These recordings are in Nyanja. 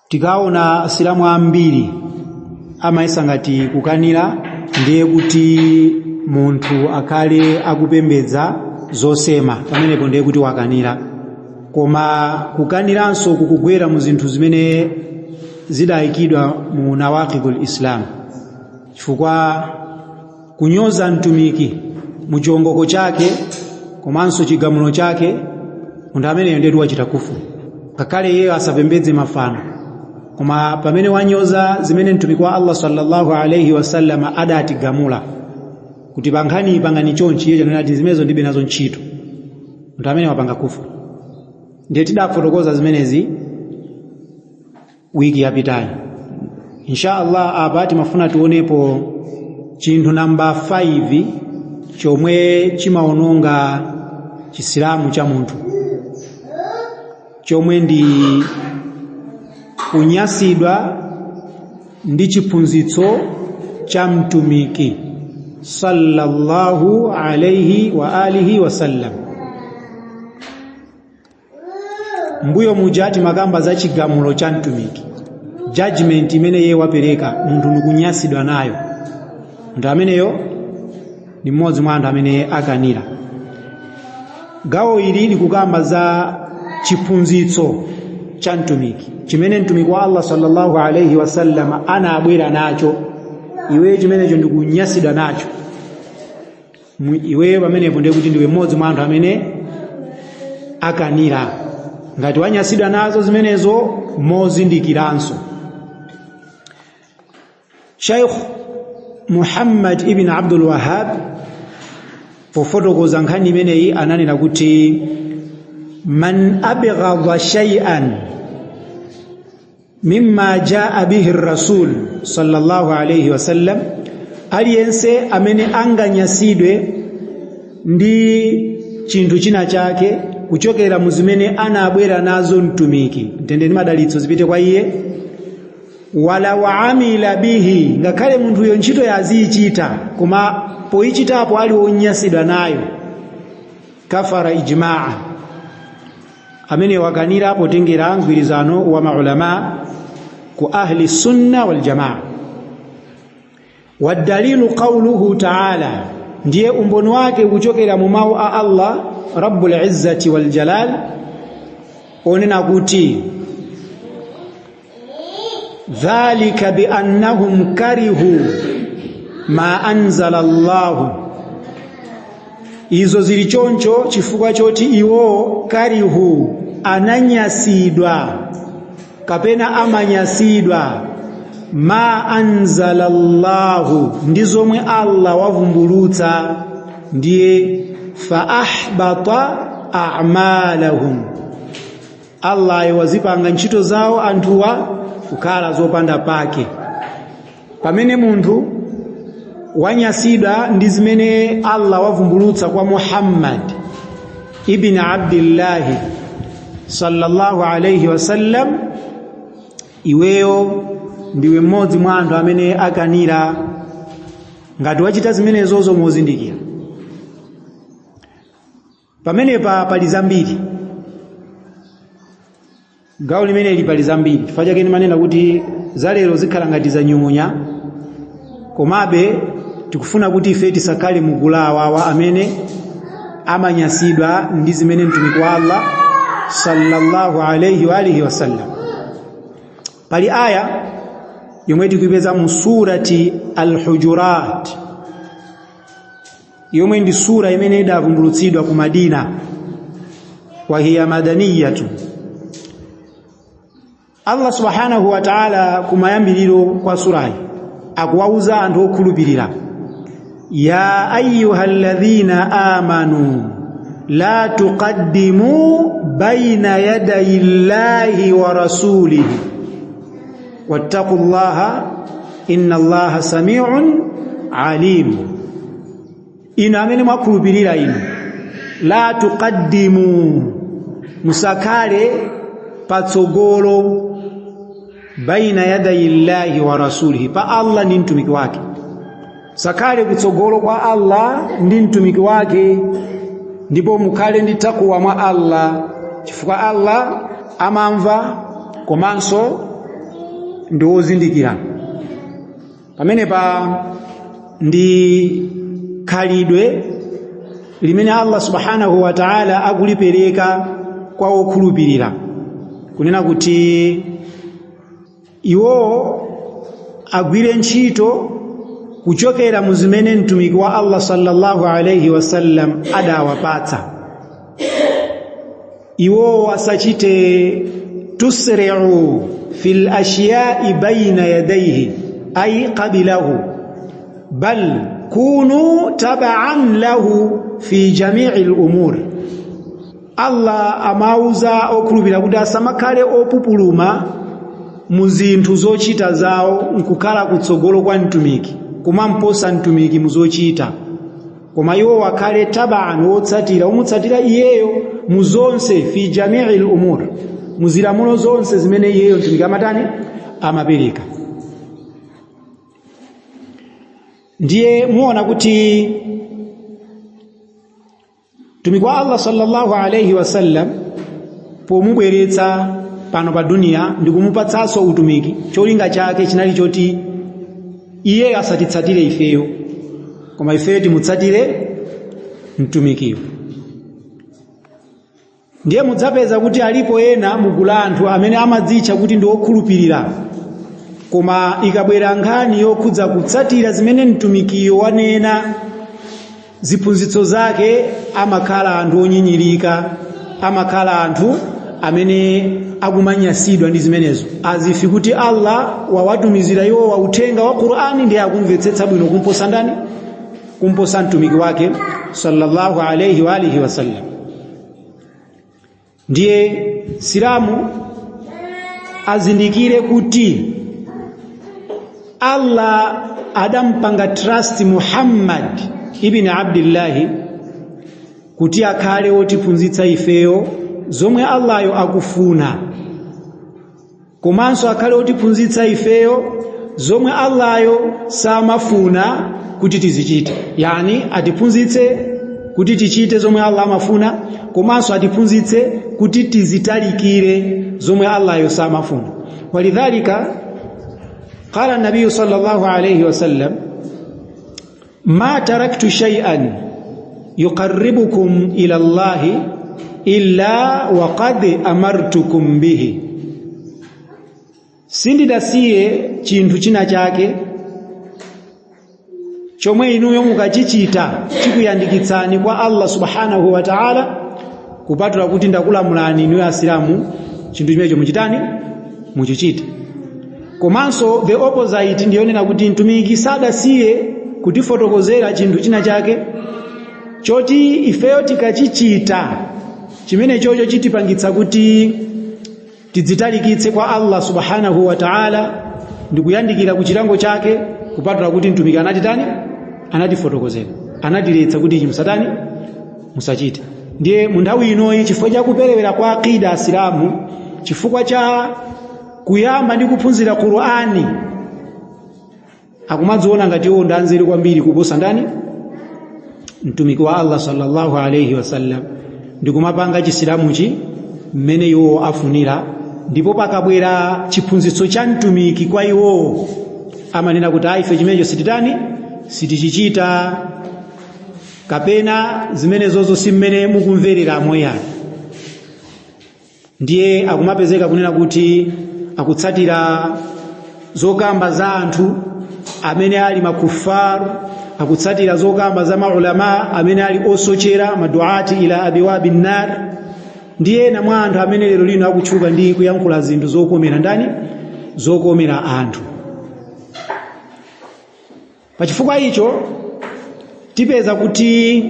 Tikaona Asilamu ambiri amayesa ngati kukanira ndiye kuti munthu akhale akupembedza zosema, pamenepo ndiye kuti wakanira. Koma kukaniranso kukugwera mu zinthu zimene zidayikidwa mu nawaqidul Islam, chifukwa kunyoza mtumiki mu chiongoko chake komanso chigamulo chake, munthu ameneyo ndiye wachita kufuru, ngakhale iyeyo asapembedze mafano. Koma pamene wanyoza zimene mtumiki wa Allah sallallahu alaihi wasallam adatigamula kuti pankhani pangani chonchi, iye chanena kuti zimenezo ndibe nazo ntchito, munthu amene wapanga kufuru. Ndiye tidafotokoza zimenezi wiki yapitayi. Insha Allah apa timafuna tionepo chinthu namba 5 chomwe chimaononga Chisilamu cha munthu, chomwe ndi kunyasidwa ndi chiphunzitso cha mtumiki sallallahu alaihi wa alihi wasallam. Mbuyo muja timakamba za chigamulo cha mtumiki, judgment imene iye wapereka, munthu ndikunyasidwa nayo, munthu ameneyo ndi mmodzi mwa anthu amene akanira. Gawo ili likukamba za chiphunzitso cha mtumiki chimene mtumiki wa Allah sallallahu alaihi wasallam anabwera nacho, iweyo chimenecho ndikunyasidwa nacho, iweyo pamenepo ndiye kuti ndiwe mmodzi mwa anthu amene akanira, ngati wanyasidwa nazo zimenezo mozindikiranso. Sheikh Muhammad ibn Abdul Wahhab pofotokoza nkhani imeneyi ananena kuti man abghadha shay'an mimma jaa bihi rasul sallallahu alayhi wasallam, aliyense amene anganyasidwe ndi chinthu china chake kuchokera mu zimene anabwera nazo mtumiki, mtendere ndi madalitso zipite kwa iye, walau amila bihi, ngakhale munthuyo ntchito yaziyichita koma poyichitapo ali wonyasidwa nayo, kafara ijmaa, amene wakanira potengera mgwirizano wa maulama ku ahli sunna wal jamaa. Wadalilu qawluhu ta'ala, ndiye umboni wake kuchokera mu mawu a Allah rabbul izzati wal jalal onena kuti dhalika biannahum karihu ma anzala Allahu, izo zili choncho chifukwa choti iwo karihu, ananyasidwa kapena amanyasidwa, ma anzala Allahu, ndi zomwe Allah wavumbulutsa, ndiye fa ahbata a'malahum, Allah wazipanga ntchito zawo anthuwa kukhala zopanda pake. Pamene munthu wanyasidwa ndi zimene Allah wavumbulutsa kwa Muhammad ibn Abdillahi sallallahu alayhi wasallam, iweyo ndiwe mmodzi mwa anthu amene akanira ngati wachita zimenezozo mozindikira. Pamenepa pali zambiri, gawo limeneli pali zambiri, chifukwa chake ndimanena kuti zalero zikhala ngati zanyung'unya, komabe tikufuna kuti ife tisakhale mugulu awawa amene amanyasidwa ndi zimene mtumiki wa Allah sallallahu alayhi wa alihi wasallam. Pali aya yomwe tikuipeza mu surati Al-Hujurat, yomwe ndi sura imene idavumbulutsidwa ku Madina, wa hiya madaniyatu. Allah subhanahu wa ta'ala kumayambiriro kwa surayi akuwauza anthu okhulupirira, ya ayyuhalladhina amanu la tuqaddimu baina yadayi llahi wa rasulihi wattaqullaha inna allaha samiun alim. Inu amene mwakhulupirira, inu la tuqaddimu, musakhale patsogolo, baina yadayi llahi wa rasulihi, pa Allah ndi mtumiki wake. Musakhale kutsogolo kwa Allah ndi mtumiki wake, ndipo mukhale ndi takuwa mwa Allah, chifukwa Allah amamva komanso ndi wozindikira. Pamenepa ndi khalidwe limene Allah subhanahu wa ta'ala akulipereka kwa okhulupirira, kunena kuti iwowo agwire ntchito kuchokera mu zimene mtumiki wa Allah sallallahu alayhi wasallam adawapatsa. Iwowo asachite tusri'u fil ashiya'i bayna yadayhi ay qablahu, bal kunu taba'an lahu fi jami'il umur. Allah amauza okhulupirira kuti asamakhale opupuluma mu zinthu zochita zawo nkukhala kutsogolo kwa mtumiki, kumamposa mtumiki mu zochita, koma iwo wakhale tabaan, wotsatira, omutsatira iyeyo mu zonse, fi jami'il umur, mu zilamulo zonse zimene iyeyo mtumiki amatani, amapereka. Ndiye muona kuti mtumiki wa Allah sallallahu alayhi wasallam pomubweretsa pano pa duniya ndi kumupatsanso utumiki, cholinga chake chinali choti iyeyo asatitsatire ifeyo, koma ifeyo timutsatire mtumikiyo. Ndiye mudzapeza kuti alipo ena mugulu la anthu amene amadzitcha kuti ndi okhulupirira, koma ikabwera nkhani yokhudza kutsatira zimene mtumikiyo wanena, ziphunzitso zake, amakhala anthu onyinyirika, amakhala anthu amene akumanyasidwa ndi zimenezo, azifi kuti Allah wawatumizira iwo wa uthenga wa Qur'ani, ndiye akumvetsetsa bwino kumposa ndani? Kumposa mtumiki wake sallallahu alayhi wa alihi wasallam. Ndiye Silamu azindikire kuti Allah adampanga trust Muhammad ibn Abdillahi kuti akhale wotiphunzitsa ifeyo zomwe Allahyo akufuna, komanso akhale otiphunzitsa ifeyo zomwe Allahyo samafuna kuti tizichite. Yani atiphunzitse kuti tichite zomwe Allah amafuna, komanso atiphunzitse kuti tizitalikire zomwe Allahyo samafuna. Walidhalika qala nabiyu sallallahu alayhi wasallam, ma taraktu shay'an yuqarribukum ila Allahi illa waqad amartukum bihi, sindidasiye chinthu china chake chomwe inuyo mukachichita chikuyandikitsani kwa Allah subhanahu wa ta'ala, kupatula kuti ndakulamulani inuyo Asilamu chinthu chimenecho muchitani, muchichite. Komanso the opposite ndiyonena kuti mtumiki sadasiye kutifotokozera chinthu china chake choti ifeyo tikachichita chimene chocho chitipangitsa kuti tidzitalikitse kwa Allah subhanahu wa ta'ala ndi kuyandikira ku chilango chake, kupatula kuti mtumiki anatitani, anatifotokozera, anatiletsa kuti ichi musatani, musachite. Ndiye mu nthawi inoyi, chifukwa cha kuperewera kwa aqida Asilamu, chifukwa cha kuyamba ndi kuphunzira Qur'ani, akumadziona ngati iwo ndi anzeru kwambiri kuposa ndani? Mtumiki wa Allah sallallahu alayhi wasallam, ndi kumapanga chisilamuchi mmene iwo afunira. Ndipo pakabwera chiphunzitso cha mtumiki kwa iwowo, amanena kuti ayi, ife chimenecho sititani, sitichichita, kapena zimenezozo si mmene mukumvereramo yani. Ndiye akumapezeka kunena kuti akutsatira zokamba za anthu amene ali makufaru, akutsatira zokamba za maulama amene ali osochera, maduati ila abiwabi nar, ndiye ena mwa anthu amene lero lino akutchuka ndi kuyankhula zinthu zokomera ndani, zokomera anthu. Pachifukwa icho tipeza kuti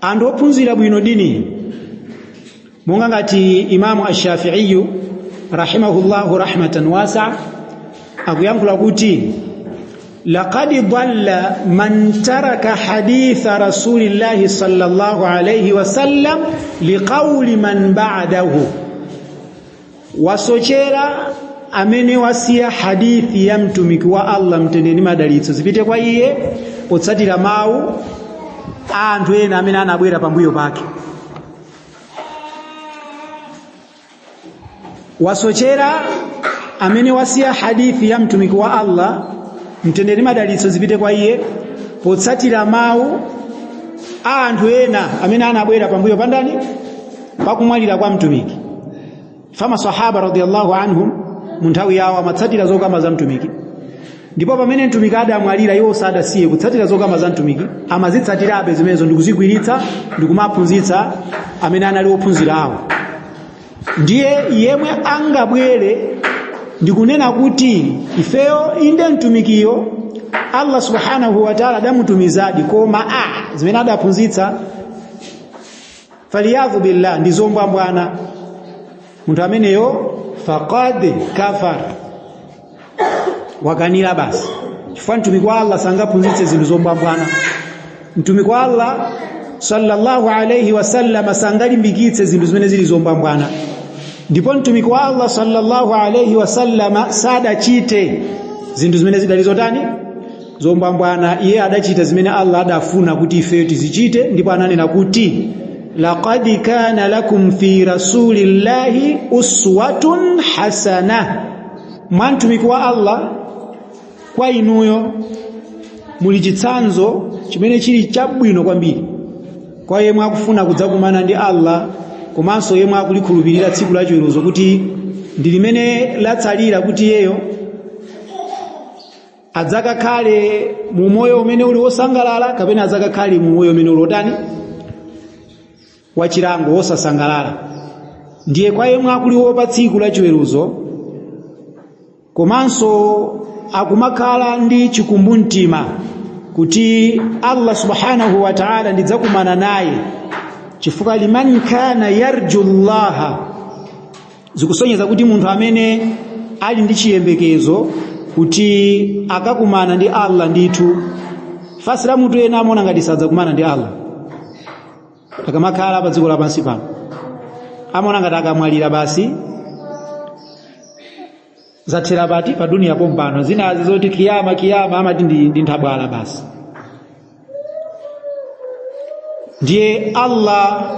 anthu ophunzira bwino dini monga ngati Imamu Ash-Shafi'i rahimahullahu rahmatan wasa akuyankhula kuti laqad dalla man taraka haditha rasulillahi sallallahu alayhi wasallam liqawli man ba'dahu, wasochera amene wasiya hadithi ya mtumiki wa Allah, mtendere ndi madalitso zipite kwa iye, potsatira mawu a anthu ena amene anabwera pambuyo pake. Wasochera amene wasiya hadithi ya mtumiki wa Allah, mtendere madalitso zipite kwa iye, potsatira mawu a anthu ena amene anabwera pambuyo pandani pakumwalira kwa mtumiki. Fama sahaba radiyallahu anhum mu nthawi yawo amatsatira zokamba za mtumiki, ndipo pamene mtumiki adamwalira iwo sadasiye kutsatira zokamba za mtumiki, amazitsatirabe zimenezo ndikuzigwiritsa ndikumaphunzitsa amene anali ophunzira awo. Ndiye yemwe angabwere ndikunena kuti ifeyo inde mtumikiyo Allah subhanahu wa ta'ala adamutumizadi, koma zimene adaphunzitsa faliyadhu billah ndi zombwambwana, munthu ameneyo faqad kafar, wakanira basi. Chifukwa mtumiki wa Allah sangaphunzitse zinthu zombwambwana. Mtumiki wa Allah sallallahu alayhi wasallam sangalimbikitse zinthu zimene zili zombwambwana, ndipo mtumiki wa Allah sallallahu alayhi wasallam sadachite zinthu zimene zidali zotani zombwambwana. Iye adachita zimene Allah adafuna kuti ifeyo tizichite, ndipo ananena kuti laqad kana lakum fi rasulillahi uswatun hasana, mwa mtumiki wa Allah kwa inuyo muli chitsanzo chimene chili chabwino kwambiri kwa yemwe akufuna kudzakumana ndi Allah, komanso yemwe akulikhulupirira tsiku la chiweruzo kuti ndi limene latsalira kuti iyeyo adzakakhale mu moyo umene uli wosangalala kapena adzakakhale mu moyo umene uli wotani wachilango wosasangalala. Ndiye kwa yemwe akuliwopa tsiku la chiweruzo komanso akumakhala ndi chikumbumtima kuti Allah subhanahu wa ta'ala ndidzakumana naye, chifukwa liman kana yarju llaha, zikusonyeza kuti munthu amene ali ndi chiyembekezo kuti akakumana ndi Allah ndithu. Fasira munthu ena amaona ngati sadzakumana ndi Allah akamakhala pa dziko lapansi pano, amaona ngati akamwalira basi zathera pati pa dunia pompano, zinazi zoti kiyama kiyama amati ndi nthabwala basi. Ndiye Allah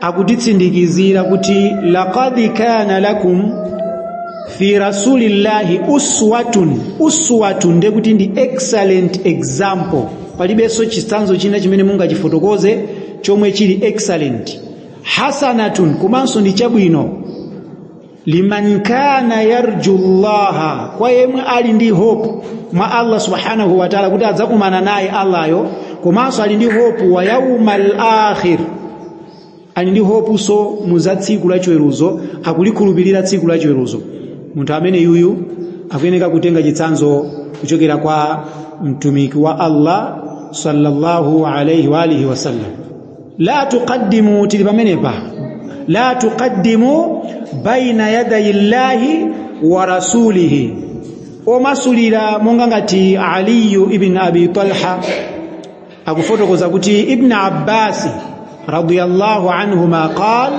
akutitsindikizira kuti laqad kana lakum fi rasulillahi uswatun. Uswatun ndiye kuti ndi excellent example, palibenso chitsanzo china chimene mungachifotokoze chomwe chili excellent. Hasanatun, komanso ndi chabwino. Liman kana yarju llaha, kwa yemwe ali ndi hope mwa Allah subhanahu wa ta'ala kuti adzakumana naye Allahyo, komanso ali ndi hope wa yaumal akhir, ali ndi hope so muza tsiku la chiweruzo, akulikhulupirira tsiku la chiweruzo. Munthu amene yuyu akuyeneka kutenga chitsanzo kuchokera kwa mtumiki wa Allah sallallahu alayhi wa alihi wasallam. La tuqaddimu, tili pamenepa, la tuqaddimu baina yadayi llahi wa rasulihi. Omasulira monga ngati Aliyu ibn Abi Talha akufotokoza kuti Ibn Abbas radiyallahu anhuma qal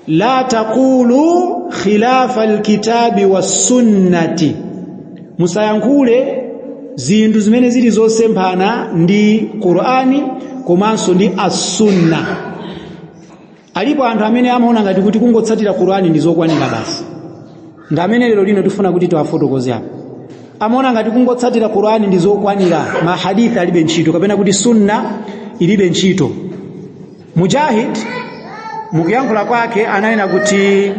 la taqulu khilafa alkitabi wassunnati, musayankhule zinthu zimene zili zosemphana ndi Qur'ani komanso ndi as-sunna. Alipo anthu amene amaona ngati kuti kungotsatira Qur'ani ndi zokwanira basi, ndi amene lero lino tifuna kuti tiwafotokoze apa. Amaona ngati kungotsatira Qur'ani ndi zokwanira, ma hadithi alibe ntchito kapena kuti sunna ilibe ntchito. Mujahid mukuyankhula kwake ananena kuti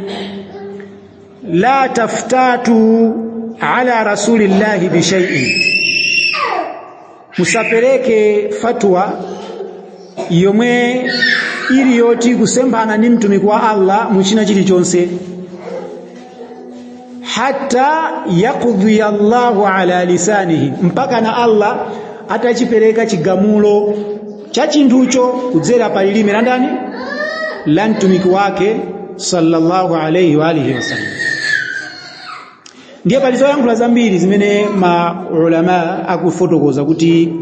la taftatu ala rasulillahi bishai'in, musapereke fatwa yomwe ili yoti kusemphana ndi mtumiki wa Allah muchina chilichonse, hatta yaqdiya Allahu ala lisanihi, mpaka na Allah atachipereka chigamulo cha chinthucho kudzera pa lilime la ndani, la mtumiki wake sallallahu alayhi wa alihi wasallam. Ndiye pali zoyankhula zambiri zimene ma ulama akufotokoza kuti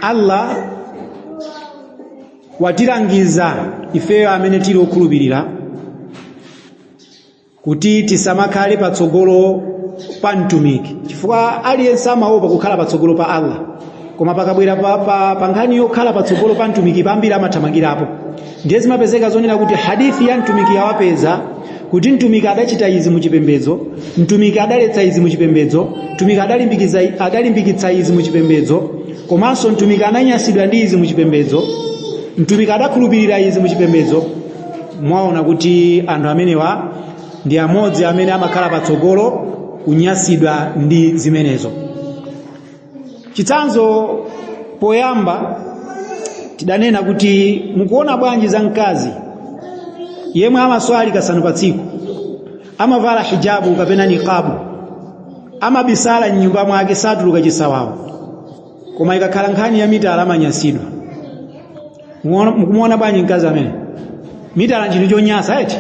Allah watilangiza ifeyo amene tili okhulupirira kuti tisamakhale patsogolo pa mtumiki, chifukwa aliyense amaopa kukhala patsogolo pa Allah, koma pakabwera pa nkhani yokhala patsogolo pa mtumiki pambiri amathamangirapo. Ndiye zimapezeka zonena kuti hadithi ya mtumiki yawapeza, Kuti mtumiki adachita izi muchipembedzo, mtumiki adaletsa izi muchipembedzo, mtumiki adalimbikitsa izi muchipembedzo, komanso mtumiki ananyansidwa ndi izi muchipembedzo, mtumiki adakhulupirira izi muchipembedzo. Mwaona kuti anthu amenewa ndi amodzi amene amakhala patsogolo kunyansidwa ndi zimenezo. Chitsanzo poyamba tidanena kuti mukuona bwanji za mkazi yemwe amaswali kasanu pa tsiku, amavala hijabu kapena niqabu, amabisala mnyumba mwake, satuluka chisawawa, koma ikakhala nkhani ya mitala amanyansidwa. Mukumuona bwanji mkazi amene mitala nchinthu chonyansa eti?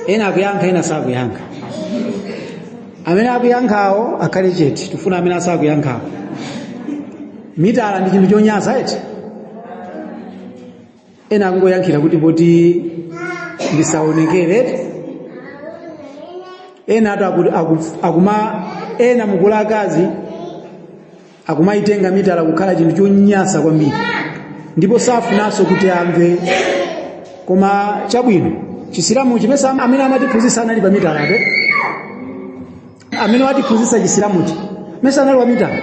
Ena akuyankha, ena sakuyankha. Amene akuyankhawo akhale chete, tifuna amene asakuyankhawo. Mitala ndi chinthu chonyansa eti? Ena akungoyankhira kuti poti ndisaonekere eti. Ena atu akuma ena mukula akazi akumaitenga mitala kukhala chinthu chonyansa kwambiri, ndipo safunanso kuti amve. Koma chabwino Chisilamu chimene amene amatiphunzitsa anali pa mitala ape, amene watiphunzitsa Chisilamuchi mese anali wa mitala,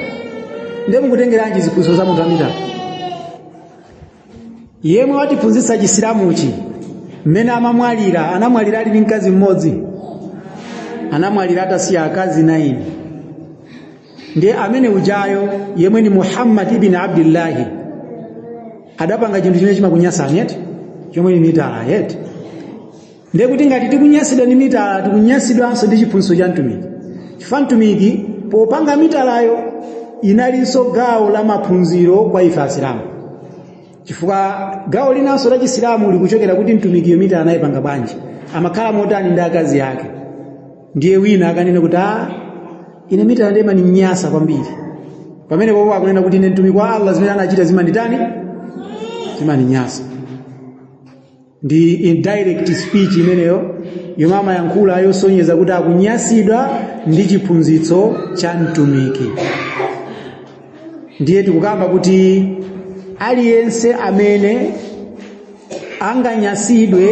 ndiye mukutengeranji ziphunzitso za munthu wa mitala? Yemwe watiphunzitsa Chisilamuchi mmene amamwalira, anamwalira ali ndi mkazi mmodzi, anamwalira atasiya akazi 9. Ndiye amene ujayo yemwe ni Muhammad ibn Abdillahi adapanga chinthu chimene chimakunyasani eti, chomwe ni mitala eti. Ndiye kuti ngati tikunyasidwa ndi mitala, tikunyasidwanso ndi chiphunzitso cha mtumiki, chifukwa mtumiki popanga mitalayo inalinso gawo la maphunziro kwa ife Asilamu, chifukwa gawo linanso la Chisilamu likuchokera kuti mtumikiyo mitala anayipanga bwanji, amakhala motani ndi akazi ake. Ndiye wina akanena kuti ine mitala ndiye imaninyasa kwambiri, pamene popo akunena kuti ine mtumiki wa Allah zimene anachita zimanditani, zimaninyasa. Ndi indirect speech imeneyo yomwe amayankhula yosonyeza kuti akunyasidwa ndi chiphunzitso cha mtumiki. Ndiye tikukamba kuti aliyense amene anganyasidwe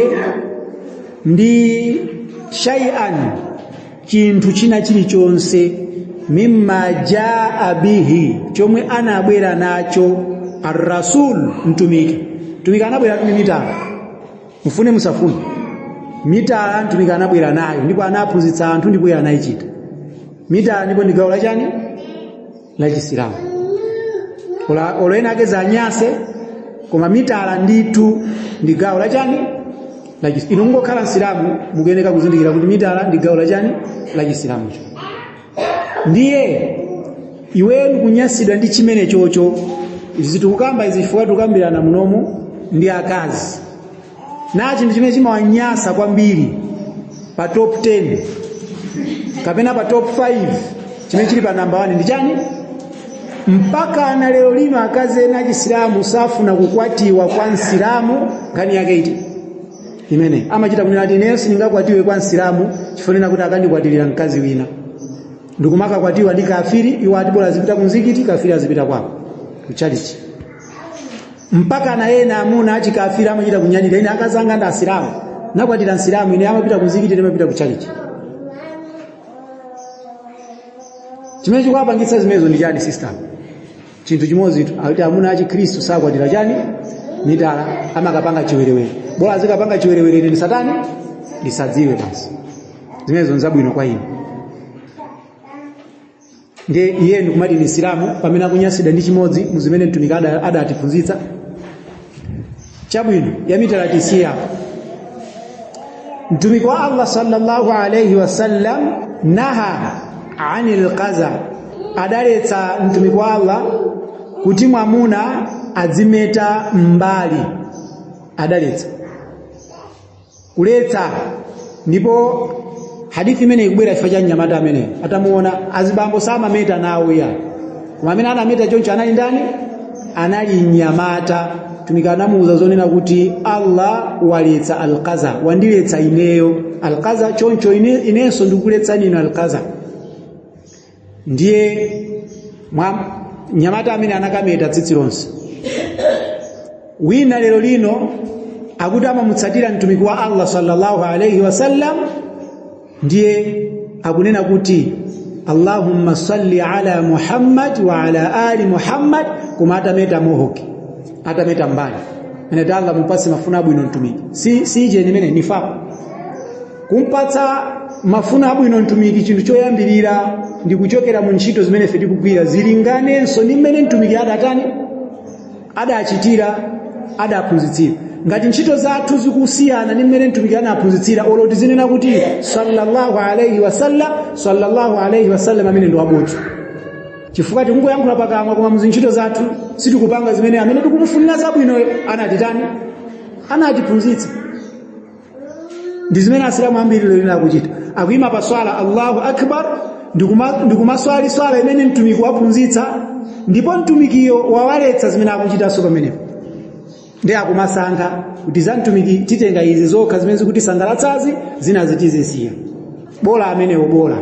ndi shay'an, chinthu china chilichonse, mimma jaa bihi, chomwe anabwera nacho ar-rasul, mtumiki. Mtumiki anabwera ndi mitala, mufune musafune, mitala mtumiki anabwera nayo ndipo anaphunzitsa anthu ndipo iye anayichita mitala, ndipo ndi gawo lachani, la Chisilamu. Olo ena ake zanyase, koma mitala ndithu ndi gawo lachani, la Chisilamu. Inu mungokhala Msilamu mukuyeneka kuzindikira kuti mitala ndi gawo lachani, la Chisilamucho. Ndiye iweyo ndikunyasidwa ndi chimene chocho. Izi tikukamba izi chifukwa tikukambirana munomu ndi akazi, na chinthu chimene chimawanyasa kwambiri pa top 10 kapena pa top 5, chimene chili pa namba 1 ndi chani? Mpaka na lero lino akazi ena achisilamu safuna kukwatiwa kwa Msilamu. Nkhani yake iti imene amachita kunena kuti ineyo sindingakwatiwe kwa Msilamu chifukwa kuti akandikwatirira mkazi wina, ndikumakakwatiwa ndi kafiri. Iwo ati bola azipita kumzikiti, kafiri azipita kwawo kuchalichi. Mpaka na ena amuna achikafiri amachita kunyadira, ine akazi anga ndi Asilamu, nakwatira Msilamu, ine amapita kumzikiti, ine amapita kuchalichi. Chimene chikuwapangitsa zimenezo ndi chani, sister? Chinthu chimodzi tu, akuti amuna achikhristu sakwatira chani, mitala, amakapanga chiwerewere. Bola azikapanga chiwerewere, ine ndisatani, ndisadziwe basi. Zimenezo nzabwino kwa ine. Ndiye iye ndikumati ni Msilamu pamene akunyasidwa ndi chimodzi muzimene mtumiki adatiphunzitsa. Chabwino, ya mitala tisiya. Mtumiki wa Allah sallallahu alayhi wasallam naha anil qaza, adaletsa mtumiki wa Allah kuti mwamuna adzimeta mbali, adaletsa kuletsa. Ndipo hadithi imene ikubwera chifukwa cha mnyamata amene atamuona azibambo samameta nawo ya, koma amene anameta choncho anali ndani? Anali mnyamata. Mtumiki anamuuza zonena kuti Allah waletsa alqaza, wandiletsa ineyo alqaza, choncho inenso ndikuletsani inu alqaza. Ndiye mnyamata amene anakameta tsitsi lonse. Wina lero lino Akuti amamutsatira mtumiki wa Allah sallallahu alaihi wasallam, ndiye akunena kuti Allahumma salli ala Muhammad wa ala ali Muhammad, koma atameta mohawk, atameta mbali, ene Allah mupatse mafuno abwino mtumiki. Si cheni imene nifaq kumpatsa mafuno abwino mtumiki. Chinthu choyambirira ndi kuchokera mu ntchito zimene ife tikugwira zilinganenso ndi mmene mtumiki adatani, adachitira, adaphunzitsira. Ngati ntchito zathu zikusiyana ndi mmene mtumiki anaphunzitsira, olo tizinena kuti sallallahu alaihi wasallam, sallallahu alaihi wasallam, amene ndi wabodza, chifukwa tikungoyankhula pakamwa, koma muzintchito zathu sitikupanga zimene amene tikumufunira zabwinoyo anatitani, anatiphunzitsa. Ndi zimene Asilamu ambiri lero akuchita. Akuyima pa swala, Allahu akbar, ndikumaswali swala imene mtumiki waphunzitsa, ndipo mtumikiyo wawaletsa zimene akuchitanso pamenepo. Ndi akumasankha kuti za mtumiki titenga izi zokha zimene zikutisangalatsazi, zina zitizisiya. Bola amenewo, bola.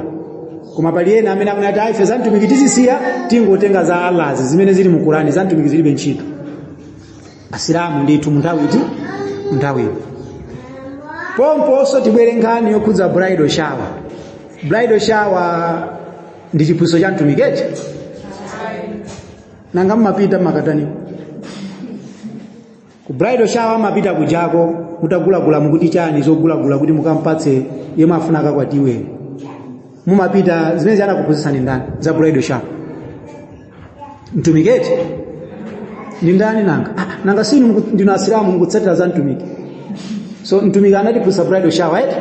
Koma pali ena amene akunati, "Ayi, ife za mtumiki tizisiya, tingotenga za Allahzi zimene zili mu Kurani, za mtumiki zilibe ntchito." Asilamu ndithu munthawi iti, munthawi ino pomponso. Tibwere nkhani yokhudza bridal shower. Bridal shower ndi chiphunzitso cha mtumiki eti? Nanga mmapita mmakatani ku bridal shower? Mapita kujako mutagulagula, mukuti chani, zogulagula kuti mukampatse yemwe afuna akakwatiwe. Mumapita zimene anakuphunzitsani ndani za bridal shower? Mtumiki eti? Ndi ndani nanga? Ah, nanga sinu ndinu Asilamu, mukutsatira za mtumiki? So mtumiki anatiphunzitsa bridal shower eti?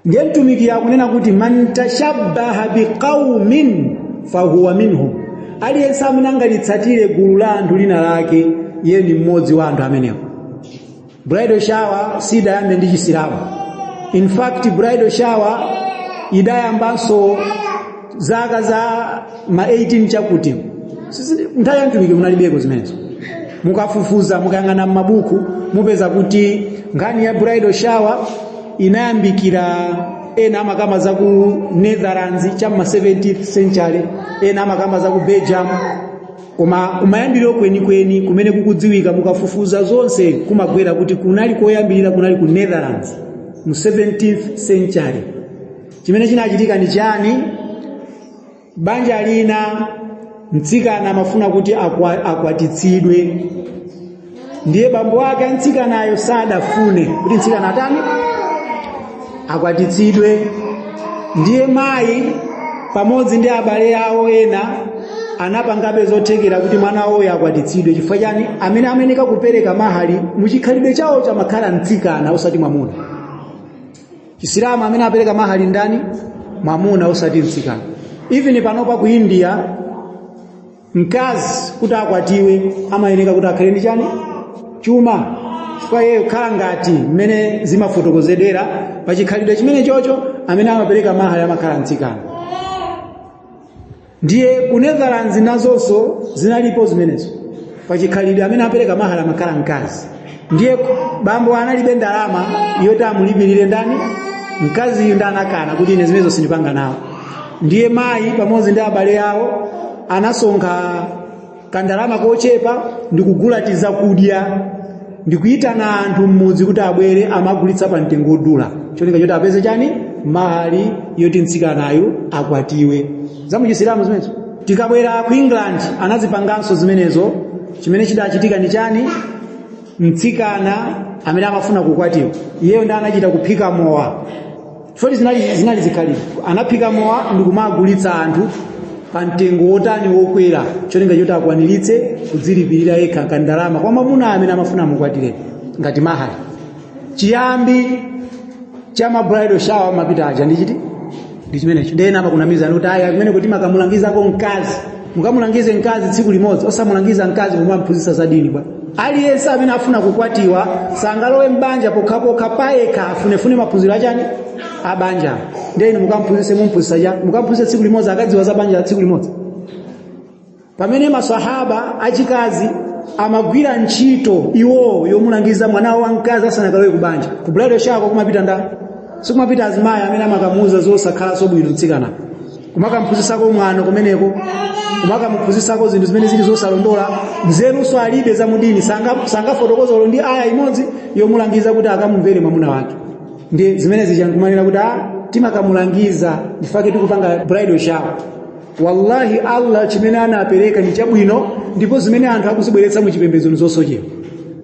Ndiye mtumiki akunena kuti man tashabbaha biqaumin fahuwa minhum, aliyense amene angalitsatire gulu la anthu lina lake, iye ni mmodzi wa anthu amenewo. Bridal shower sidayambe ndi Chisilamu. In fact, bridal shower idayambanso zaka za ma 18 chakuti. Nthawi ya mtumiki munalibeko zimenezo. Mukafufuza, mukayang'ana m'mabuku, mupeza kuti nkhani ya bridal shower inayambikira, ena amakamba za ku Netherlands cham'ma 17th century, ena amakamba za ku Belgium, koma kumayambiriro kwenikweni kumene kukudziwika, mukafufuza zonse, kumagwera kuti kunali koyambirira kunali ku Netherlands mu 17th century. Chimene chinachitika ndi chani? Banja lina, mtsikana amafuna kuti akwatitsidwe, ndiye bambo ake amtsikanayo sadafune kuti mtsikana atani, akwatitsidwe. Ndiye mayi pamodzi ndi abale awo ena anapangabe zothekera kuti mwana wawoyo akwatitsidwe. Chifukwa chani? Amene ameneka kupereka mahali muchikhalidwe chawo chamakhala mtsikana, osati mwamuna. Chisilamu amene apereka mahali ndani? Mwamuna, osati mtsikana. Even panopa ku India, mkazi kuti akwatiwe amayeneka kuti akhale ndi chani? Chuma. Chifukwa iyeyo khala ngati mmene zimafotokozedwera pachikhalidwe chimene chocho, amene amapereka mahali amakhala mtsikana. Ndiye ku Netherlands nazonso zinalipo zimenezo. Pachikhalidwe amene apereka mahali amakhala mkazi. Ndiye bambo analibe ndalama yoti amulipirire ndani, mkaziyu, ndi anakana kuti ine zimenezo sindipanga nawo. Ndiye mayi pamodzi ndi abale awo anasonkha kandalama kochepa ndikugula tizakudya ndikuyitana anthu mmudzi kuti abwere, amagulitsa pa mtengo wodula, cholinga choti apeze chani? Mahali yoti mtsikanayu akwatiwe. Zamuchisilamu zimenezo. Tikabwera ku England, anazipanganso zimenezo. Chimene chidachitika ndi chani? Mtsikana amene amafuna kukwatiwa, iyeyo ndi anachita kuphika mowa, chifukwa zinali zikhalidwe. Anaphika mowa ndikumagulitsa anthu pa mtengo wotani? Wokwera, cholinga choti akwaniritse kudzilipirira yekha kandalama kwa mwamuna amene amafuna amukwatire ngati mahali. Chiyambi cha ma bridal shower mapita aja ndichiti? Ndi chimenecho. Ndiye ena amakunamizani kuti aya kumene kuti makamulangizako mkazi. Mukamulangize mkazi tsiku limodzi? Osamulangiza mkazi pomamphunzitsa za dini bwa. Aliyense amene afuna kukwatiwa sangalowe mbanja pokhapokha payekha afunefune maphunziro achani? Abanja. Ndiye inu mukamphunzitse, mumphunzitsa cha mukamphunzitse tsiku limodzi, akadziwa za banja tsiku limodzi? Pamene masahaba achikazi amagwira ntchito iwowo yomulangiza mwana wawo wamkazi asanakalowe ku banja. Ku bridal shower kumapita ndani? Sikumapita azimayi amene amakamuuza zosakhala sobwino mtsikana. Kumakamphunzitsako mwano kumeneko, kumakamuphunzitsako zinthu zimene zili zosalondola. Nzerunso alibe za mudini, sangafotokoze ndi aya imodzi yomulangiza kuti akamumvere mwamuna wake. Ndi zimene zichankumanena kuti timakamulangiza ndifake tikupanga bridal shower. Wallahi, Allah chimene anapereka ndi chabwino, ndipo zimene anthu akuzibweretsa mu chipembedzo zosochera.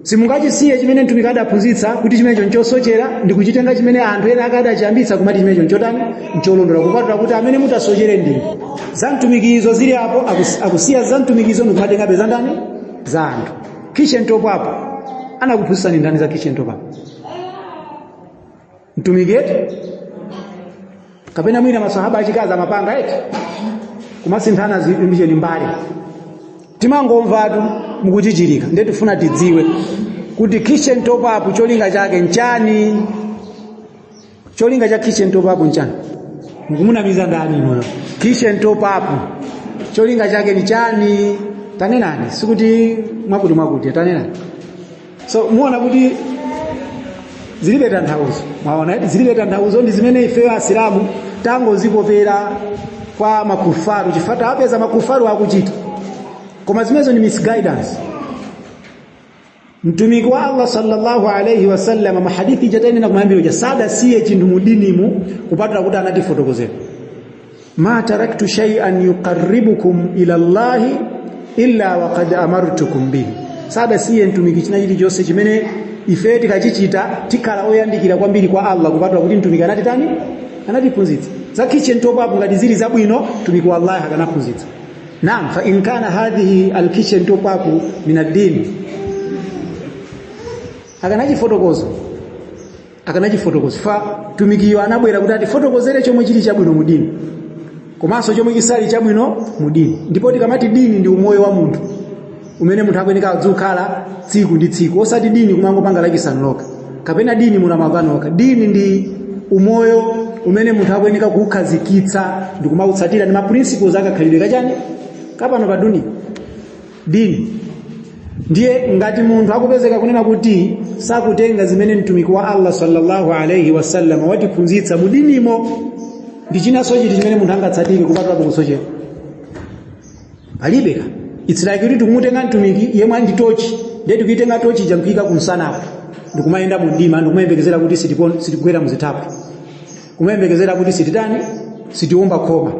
Simungachisiye chimene mtumiki adaphunzitsa kuti chimenecho nchosochera, ndi kuchitenga chimene anthu ena akadachiyambitsa kumati chimenecho nchotani, ncholondola, kupatula kuti amene mutasochere ndinu. Za mtumikizo zili apo, akusiya za mtumikizo ndikumatengabe za ndani, za anthu. Kitchen top up anakuphunzitsani ndani za kitchen top up? Mtumiki eti? Kapena mwina masahaba achikazi amapanga eti, kumasinthana zimicheni mbali. Timangomvatu mukuchichirika. Ndiye tifuna tidziwe kuti kitchen top up cholinga chake nchani? Cholinga cha kitchen top up nchani? Mukumunamiza ndani inoyo? Kitchen top up cholinga chake ni chani? Tanenani, sikuti mwakuti mwakuti, tanenani. So muona kuti zilibe tanthauzo. Mwaona eti? Zilibe tanthauzo. Ndi zimene ifeyo Asilamu tangozikopera kwa makufaru, chifukwa apeza makufaru akuchita, koma zimenezo ni misguidance. Mtumiki wa Allah sallallahu alayhi wasallam, mahadithi jatani na kumwambia ja sadasiye chinthu mudinimu kupatula kuti anatifotokozera: ma taraktu shay'an yuqarribukum ila Allahi illa waqad amartukum bihi. Sadasiye mtumiki china chilichonse chimene ife tikachichita tikhala oyandikira kwambiri kwa Allah, kupatula kuti mtumiki anati tani, anatiphunzitsa. Za kitchen top up ngati zili zabwino, mtumiki wa Allah akanaphunzitsa. Naam, fa in kana hadhihi al kitchen top up min ad-din, akanachifotokoza, akanachifotokoza. Fa tumikiyo anabwera kuti atifotokozere chomwe chili chabwino mu dini komanso chomwe chisali chabwino mu dini. Ndipo tikamati dini, ndi umoyo wa munthu umene munthu akuyeneka adzukhala tsiku ndi tsiku, osati dini kumangopanga Lachisanu lokha kapena dini mu Ramadhani lokha. Dini ndi umoyo umene munthu akuyeneka kuukhazikitsa ndi kumautsatira, ndi ma principles akakhalidwe kachani kapano pa dunia, dini. Ndiye ngati munthu akupezeka kunena kuti sakutenga zimene mtumiki wa Allah sallallahu alayhi wasallam watiphunzitsa mudinimo, ndi chinanso chiti chimene munthu angatsatire kupatula kusochera? Palibe ka. It's like kuti tikumutenga mtumiki yemwe ndi tochi, ndiye tikuitenga tochi ija nkuyika kumsanapo ndikumayenda mu mdima, ndikumayembekezera kuti sitigwera muzithaphwi, kumayembekezera kuti sititani, sitiwomba khoma.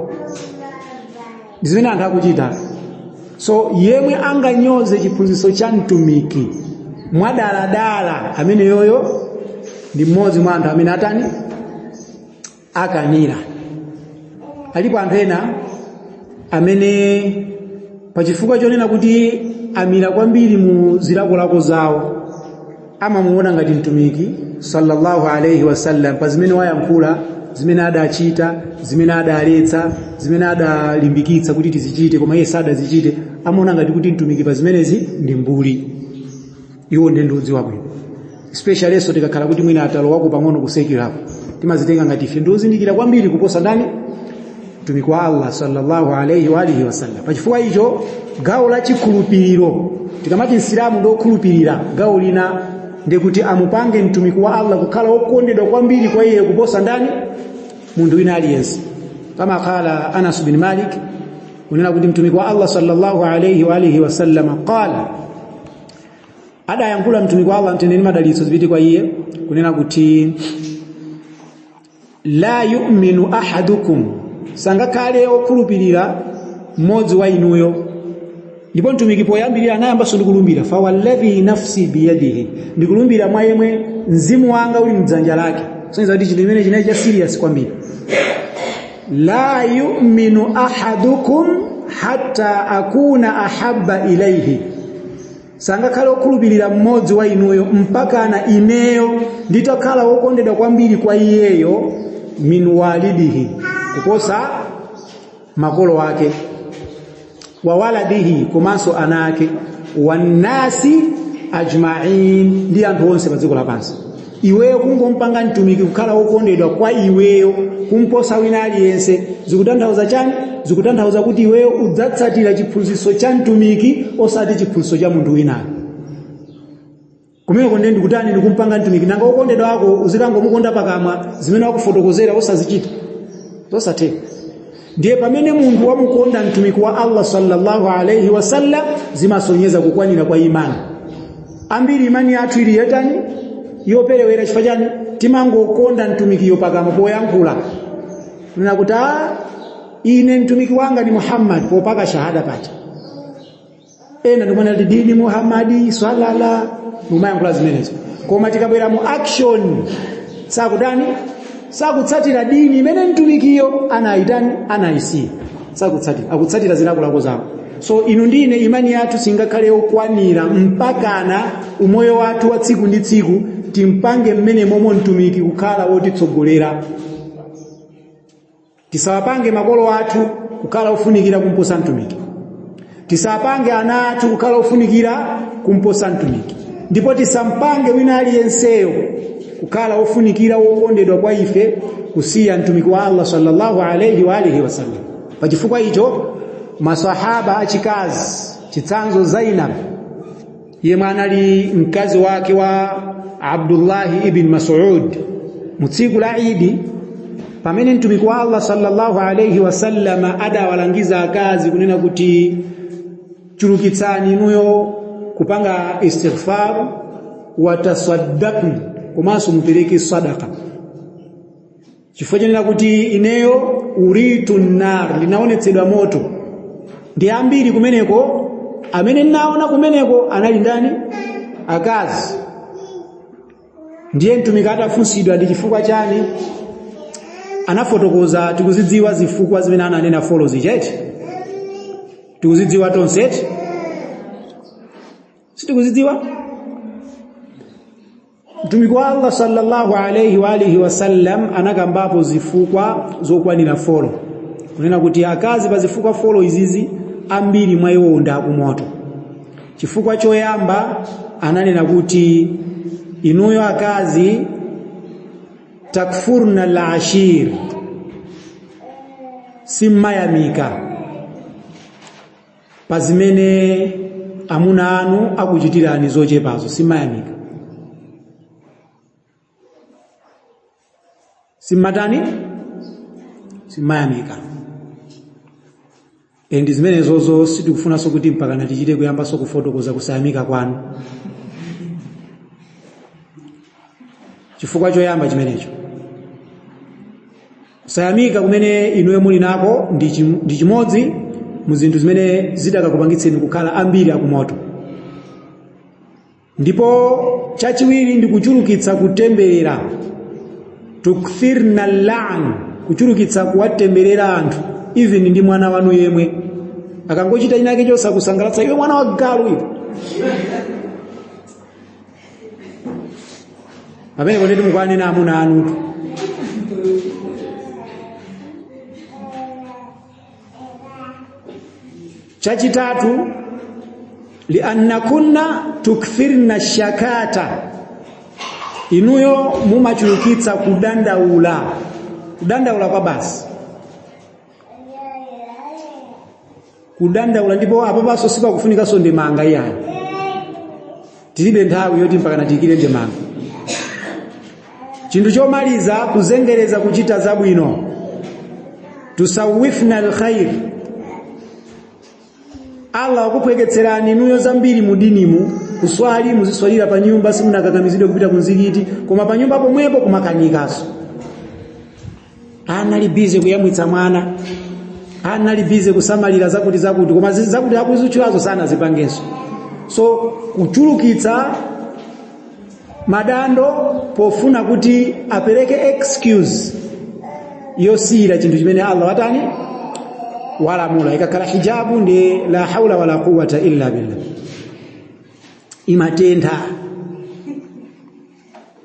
Ndi zimene anthu akuchita. So yemwe anganyoze chiphunzitso cha mtumiki mwadaladala, amene yoyo ndi mmodzi mwa anthu amene atani, akanira. Alipo anthu ena amene pachifukwa chonena kuti amira kwambiri mu zilakolako zawo, amamuona ngati mtumiki sallallahu alayhi wasallam pa zimene wayankhula, zimene adachita, zimene adaletsa, zimene adalimbikitsa kuti tizichite koma iye sadazichite, amaona ngati kuti mtumiki pa zimenezi ndi mbuli, iwo ndiye ndiudziwa bwino. Especially so tikakhala kuti mwina atalowako pang'ono kusekerapo, timazitenga ngati ife ndiozindikira kwambiri kuposa ndani? Mtumiki wa Allah sallallahu alayhi wa alihi wasallam. Pachifukwa icho, gawo la chikhulupiriro, tikamati Msilamu ndokhulupirira, gawo lina ndikuti amupange mtumiki wa Allah kukhala wokondedwa kwambiri kwa iye kuposa ndani? Munthu wina aliyense. Kama qala Anas bin Malik, kunena kuti mtumiki wa Allah sallallahu alayhi wa alihi wasallam qala, adayankhula mtumiki wa Allah, mtendere madalitso zipite kwa iye, kunena kuti la yu'minu ahadukum, sangakhale okhulupirira mmodzi wa inuyo. Ndipo mtumiki poyambirira anayambanso ndikulumbira: fa walladhi nafsi biyadihi, ndikulumbira mwa yemwe mzimu wanga uli mdzanja lake. Soneza kuti chinthu chimene chinali cha serious kwambiri. La yu'minu ahadukum hatta akuna ahabba ilaihi, sangakhale okhulupirira mmodzi wa inuyo mpakana ineyo nditakhala wokondedwa kwambiri kwa iyeyo min walidihi, kuposa makolo ake, wa waladihi, komanso ana ake, wannasi ajma'in, ndi anthu onse pa dziko lapansi. Iweyo kungompanga mtumiki kukhala wokondedwa kwa iweyo kumposa wina aliyense, zikutanthauza chani? Zikutanthauza kuti iweyo udzatsatira chiphunzitso cha mtumiki, osati chiphunzitso cha munthu winayo. Kumeneko ndiye ndikutani? Ndikumpanga mtumiki. Nanga wokondedwa wako uzikangomukonda pakamwa, zimene wakufotokozera osazichita? Zosatheka. Ndiye pamene munthu wamukonda mtumiki wa Allah sallallahu alaihi wasallam, zimasonyeza kukwanira kwa imani. Ambiri imani yathu ili yotani? Yoperewera. Chifukwa chani? Timangokonda mtumikiyo pakamwa poyankhula, kunena kuti ine mtumiki wanga ni Muhammad, popaka shahada pacha. Ena ndikumana kuti dini Muhammadi swalala, ndikumayankhula zimenezo, koma tikabwera mu action sakutani, sakutsatira dini imene mtumikiyo anayitani, anayisiya. Sakutsatira, akutsatira zilakolako zawo. So inu ndine imani yathu singakhale yokwanira mpakana umoyo wathu wa tsiku ndi tsiku timpange mmene momwe mtumiki kukhala wotitsogolera. Tisawapange makolo athu kukhala ofunikira kumposa mtumiki, tisapange ana athu kukhala ofunikira kumposa mtumiki, ndipo tisampange wina aliyenseyo kukhala ofunikira wokondedwa kwa ife kusiya mtumiki wa Allah sallallahu alayhi wa alihi wasallam. Pachifukwa icho masahaba achikazi, chitsanzo Zainab yemwe anali mkazi wake wa Abdullahi ibn Mas'ud, mu tsiku la Idi pamene mtumiki wa Allah sallallahu alayhi wasallam adawalangiza akazi kunena kuti chulukitsani inuyo kupanga istighfar, watasaddaqni, komanso mupereke sadaka, chifukwa chenera kuti ineyo uritu nar, ndinaonetsedwa moto. Ndi ambiri kumeneko amene naona kumeneko anali ndani? Akazi. Ndiye mtumiki atafunsidwa ndi chifukwa chani, anafotokoza. Tikuzidziwa zifukwa zimene ananena four zicheti, tikuzidziwa tonse, sitikuzidziwa? Mtumiki wa Allah sallallahu alayhi wa alihi wasallam anakambapo zifukwa zokwanira four, kunena kuti akazi pa zifukwa four izizi ambiri mwa iwo ndi akumoto. Chifukwa choyamba ananena kuti inuyo akazi takfurna al-ashir, simmayamika pa zimene amuna anu akuchitirani zochepazo, simmayamika. Simmatani? Simmayamika. Endi zimene zozo sitikufunanso kuti mpakana tichite kuyambanso kufotokoza kusayamika kwanu. Chifukwa choyamba chimenecho, kusayamika kumene inuyo muli nako ndi chimodzi mu zinthu zimene zitakakupangitseni kukhala ambiri akumoto. Ndipo chachiwiri ndi kuchulukitsa kutemberera, tukthirna la'an, kuchulukitsa kuwatemberera anthu, even ndi mwana wanu yemwe akangochita chinake chosakusangalatsa, iwe mwana wa galu iwe. Pamene kuti mukwanena amuna anutu. Chachitatu, liannakunna tukthirna shakata, inuyo mumachulukitsa kudandaula, kudandaula kwa basi, kudandaula. Ndipo apapanso sipakufunikanso ndemanga iyayi, tilibe nthawi yoti mpaka natiyikire ndemanga. Chinthu chomaliza, kuzengereza kuchita zabwino, tusawifna alkhair. Allah wakuphweketserani inuyo zambiri mu dinimu, kuswali muziswalira pa nyumba, simunakakamizidwe kupita kunzikiti, koma pa nyumba pomwepo kumakanikaso. Anali bize kuyamwitsa mwana, anali bize kusamalira zakuti zakuti, koma zakuti akuzitchulazo sanazipangenso. So kuchulukitsa madando pofuna kuti apereke excuse yosiyira chinthu chimene Allah watani walamula. Ikakhala hijabu ndi la haula wala quwwata illa billah, imatentha.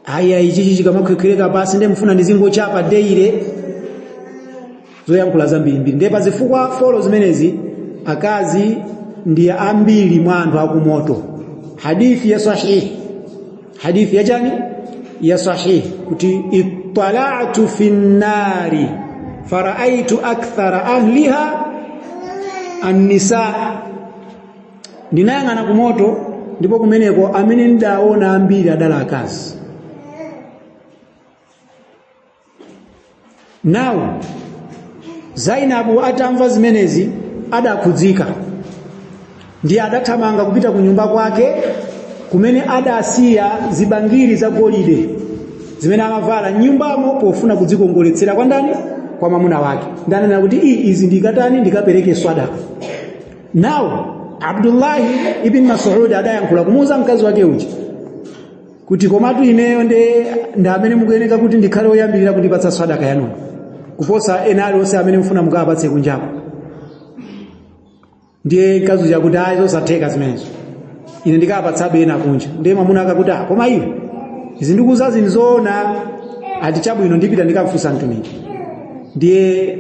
Aya, ichichi chikamakhwekhwereka pasi ndiye mfuna ndizingochapa daily, zoyankhula zambirimbiri. Ndiye pazifukwa four zimenezi akazi ndi ambiri mwa anthu akumoto. Hadithi ya sahih, hadithi ya chani ya sahih, kuti ittala'tu fi nnari fara'aitu akthara ahliha an-nisa, ndinayang'ana kumoto ndipo kumeneko amene ndaona ambiri adala akazi. Now Zainabu atamva zimenezi adakhudzika, ndiye adathamanga kupita ku nyumba kwake kumene adasiya zibangiri za golide zimene amavala nyumbamo pofuna kudzikongoletsera kwa ndani? Kwa mwamuna wake. Ndanena kuti izi ndikatani? Ndikapereke swadaka. Nawo Abdullahi ibn Mas'ud adayankhula kumuuza mkazi wake uja kuti komatu ineyo nde amene mukuyeneka kuti ndikhale woyambirira kundipatsa swadaka yanuyo kuposa ena aliwonse amene mufuna mukawapatse kunjako. Ndiye mkazi uja kuti ayi, zosatheka zimenezo, ine ndikawapatsabe ena kunja. Ndiye mwamuna akakuti koma iwe izi ndikuuza zinthu zoona. Ati chabwino, ndipita ndikamfunsa mtumiki. Ndiye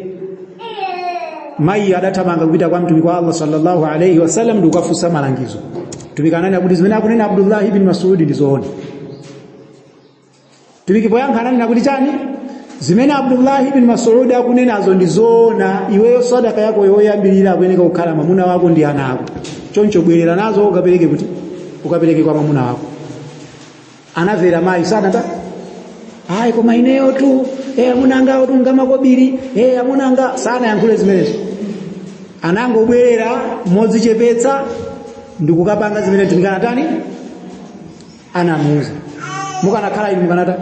mayi adathamanga kupita kwa mtumiki wa Allah sallallahu alayhi wasallam ndi kukafunsa malangizo. Mtumiki ananena kuti zimene akunena Abdullah ibn Mas'ud ndi zoona. Mtumiki poyankha ananena kuti chani? Zimene Abdullah ibn Mas'ud akunenazo ndi zoona. Iweyo sadaka yako yoyambirira akuyeneka kukhala mwamuna wako ndi ana ako, choncho bwerera nazo ukapereke kuti ukapereke kwa mwamuna wako. Anamvera mayi sanata ayi, koma ineyo tu amuna anga tu ngamakobiri, amuna anga sanayankhule zimenezo. Anangobwerera modzichepetsa ndikukapanga zimene mtumiki anatani anamuuza. Mukanakhala inu mukanata?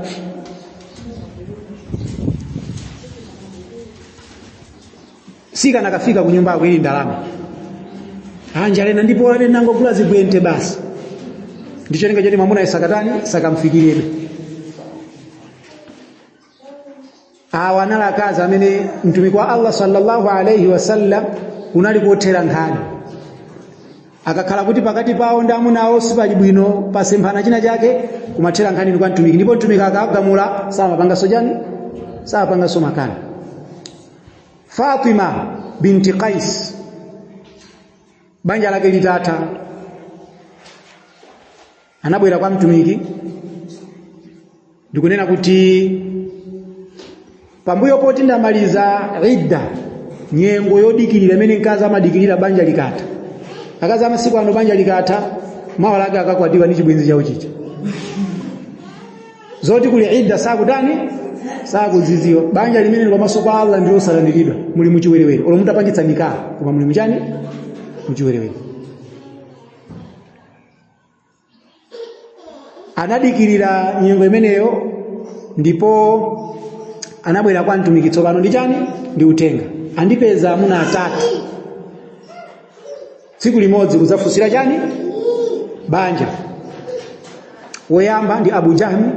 Sikanakafika ku nyumba ili ndalama anjalena ndipo ane nangogula zibwente basi, ndicho choti mwamuna isakatani sakamfikirebe. Awa anali akazi amene mtumiki wa Allah sallallahu alaihi wasallam kunali kothera nkhani. Akakhala kuti pakati pawo ndi amuna awo sipali bwino, pasemphana china chake, kumathera nkhani kwa mtumiki, ndipo mtumiki akagamula samapanganso chani, samapanganso makani. Fatima binti Qais banja lake litatha anabwera kwa mtumiki ndikunena kuti pambuyo poti ndamaliza idda, nyengo yodikirira imene mkazi amadikirira banja likatha. Akazi amasiku ano banja likatha mawa lake akakwatiwa ndi chibwenzi chawo chija, zoti kuli idda sakutani sakudzidziwa. Banja limene pamaso pa Allah ndi losalandiridwa, muli muchiwerewere, olo mutapangitsa nikaha koma muli muchani, muchiwerewere. Anadikirira nyengo imeneyo ndipo anabwera kwa mtumiki tsopano ndi chani, ndi uthenga, andipeza amuna atatu tsiku limodzi kudzafunsira chani, banja. Woyamba ndi Abu Jahmi,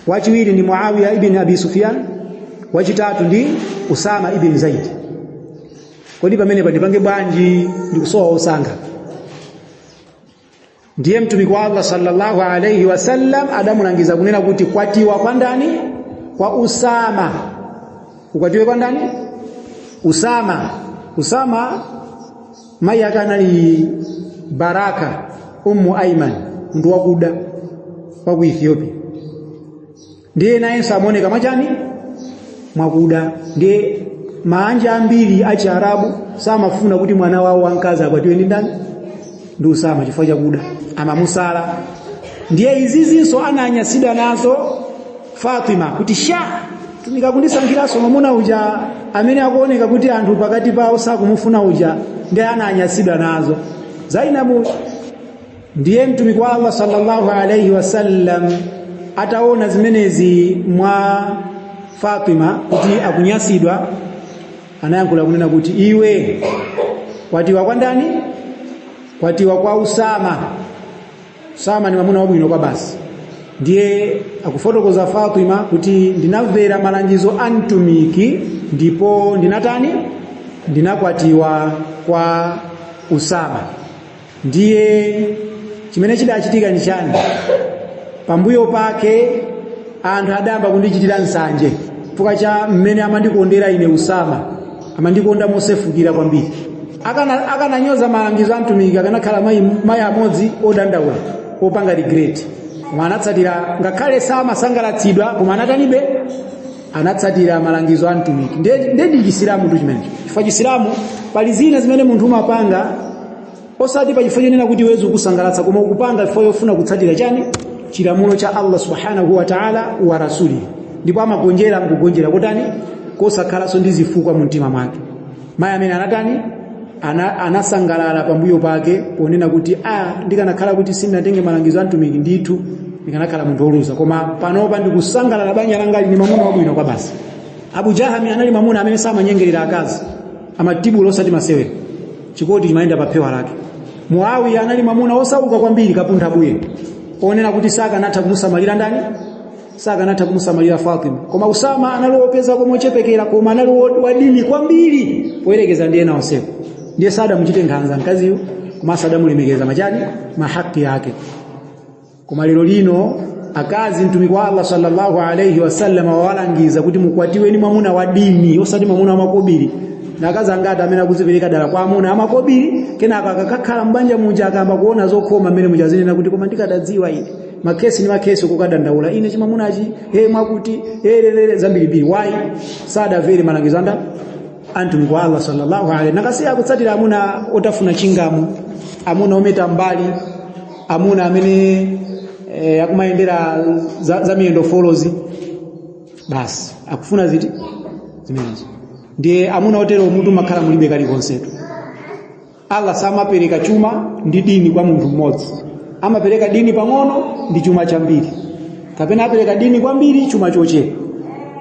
wachiwiri ndi Muawiya ibn Abi Sufyan, wachitatu ndi Usama ibn Zaid. Kodi pamene pandipange bwanji, ndikusowa osankha? Ndiye mtumiki wa Allah sallallahu alayhi wasallam adamulangiza kunena kuti kwatiwa kwa ndani? Kwa Usama. Ukwatiwe kwa ndani? Usama. Usama mayi ake anali Baraka Ummu Aiman, munthu wakuda wa ku Ethiopia. Ndiye nayenso amaoneka mwachani, mwakuda. Ndiye maanja ambiri a Chiarabu samafuna kuti mwana wawo wamkazi akwatiwe ndi ndani, ndi Usama, chifukwa chakuda, amamusala. Ndiye izizinso ananyasidwa nazo Fatima kuti sha mtumiki akundisankhiranso mwamuna uja amene akuoneka kuti anthu pakati pawo sakumufuna uja, ndiye ananyasidwa nazo Zainabu. Ndiye mtumiki wa Allah sallallahu alayhi wasallam ataona zimenezi mwa Fatima kuti akunyasidwa, anayankhula kunena kuti iwe kwatiwa kwa ndani? Kwatiwa kwa Usama. Usama ni mwamuna wabwino kwa basi. Ndiye akufotokoza Fatima kuti ndinamvera malangizo a mtumiki ndipo ndinatani, ndinakwatiwa kwa Usama. Ndiye chimene chidachitika ndi chani? Pambuyo pake anthu adayamba kundichitira nsanje chifukwa cha mmene amandikondera ine Usama, amandikonda mosefukira kwambiri. Akananyoza malangizo a mtumiki akanakhala mayi amodzi odandaula opanga regret, koma anatsatira, ngakhale samasangalatsidwa, koma anatanibe, anatsatira malangizo a mtumiki. Ndiye ndi Chisilamu tu chimenecho, chifukwa Chisilamu pali zina zimene munthu umapanga osati pa chifukwa chonena kuti iwezo ukusangalatsa, koma ukupanga chifukwa chofuna kutsatira chani, chilamulo cha Allah subhanahu wa ta'ala wa rasuli, ndipo amagonjera mkugonjera kotani, Kosakhalanso ndi zifukwa mu mtima mwake. Mayi amene anatani? Anasangalala pambuyo pake ponena kuti, "A, ndikanakhala kuti sindinatenge malangizo a mtumiki, ndithu ndikanakhala munthu woluza, koma panopa ndikusangalala, banja langa lili mwamuna wabwino kwa basi." Abu Jahami anali mwamuna amene samanyengerera akazi, amatibula osati masewera, chikoti chimayenda pa phewa lake. Muawiya anali mwamuna osauka kwambiri, kapuntha buye, onena kuti sakanatha kumusamalira ndani? Sakanatha kumusamalira Fatima. Koma Usama anali wopeza komochepekera, koma anali wadini kwambiri poyerekeza ndi ena onsewo. Ndiye sadamuchite nkhanza mkaziyo, koma sadamulemekeza machani? Mahaki yake. Koma lero lino akazi, mtumiki wa Allah sallallahu alayhi wasallam wawalangiza kuti mukwatiweni mwamuna wa dini, osati mwamuna wa makobiri. Na akazi angati amene akuzipereka dala kwa amuna amakobiri, kenaka akakakhala mbanja muja akamba kuona zokhoma mmene muja zinena kuti, "Koma ndikadadziwa ine." Makesi ni makesi kukadandaula, "Ine chimamunachi, he, mwakuti he, zambirimbiri." Why? Sadavere malangizo anda amtumiki wa Allah sallallahu alaihi. Nakasiya akutsatira amuna otafuna chingamu, amuna ometa mbali, amuna amene akumayendera za miyendo folozi basi, akufuna ziti zimenezo. Ndiye amuna otero mutu makhala mulibe kalikonsetu. Allah samapereka chuma ndi dini kwa munthu mmodzi. Amapereka dini pang'ono ndi chuma chambiri, kapena apereka dini kwambiri, chuma chochepa.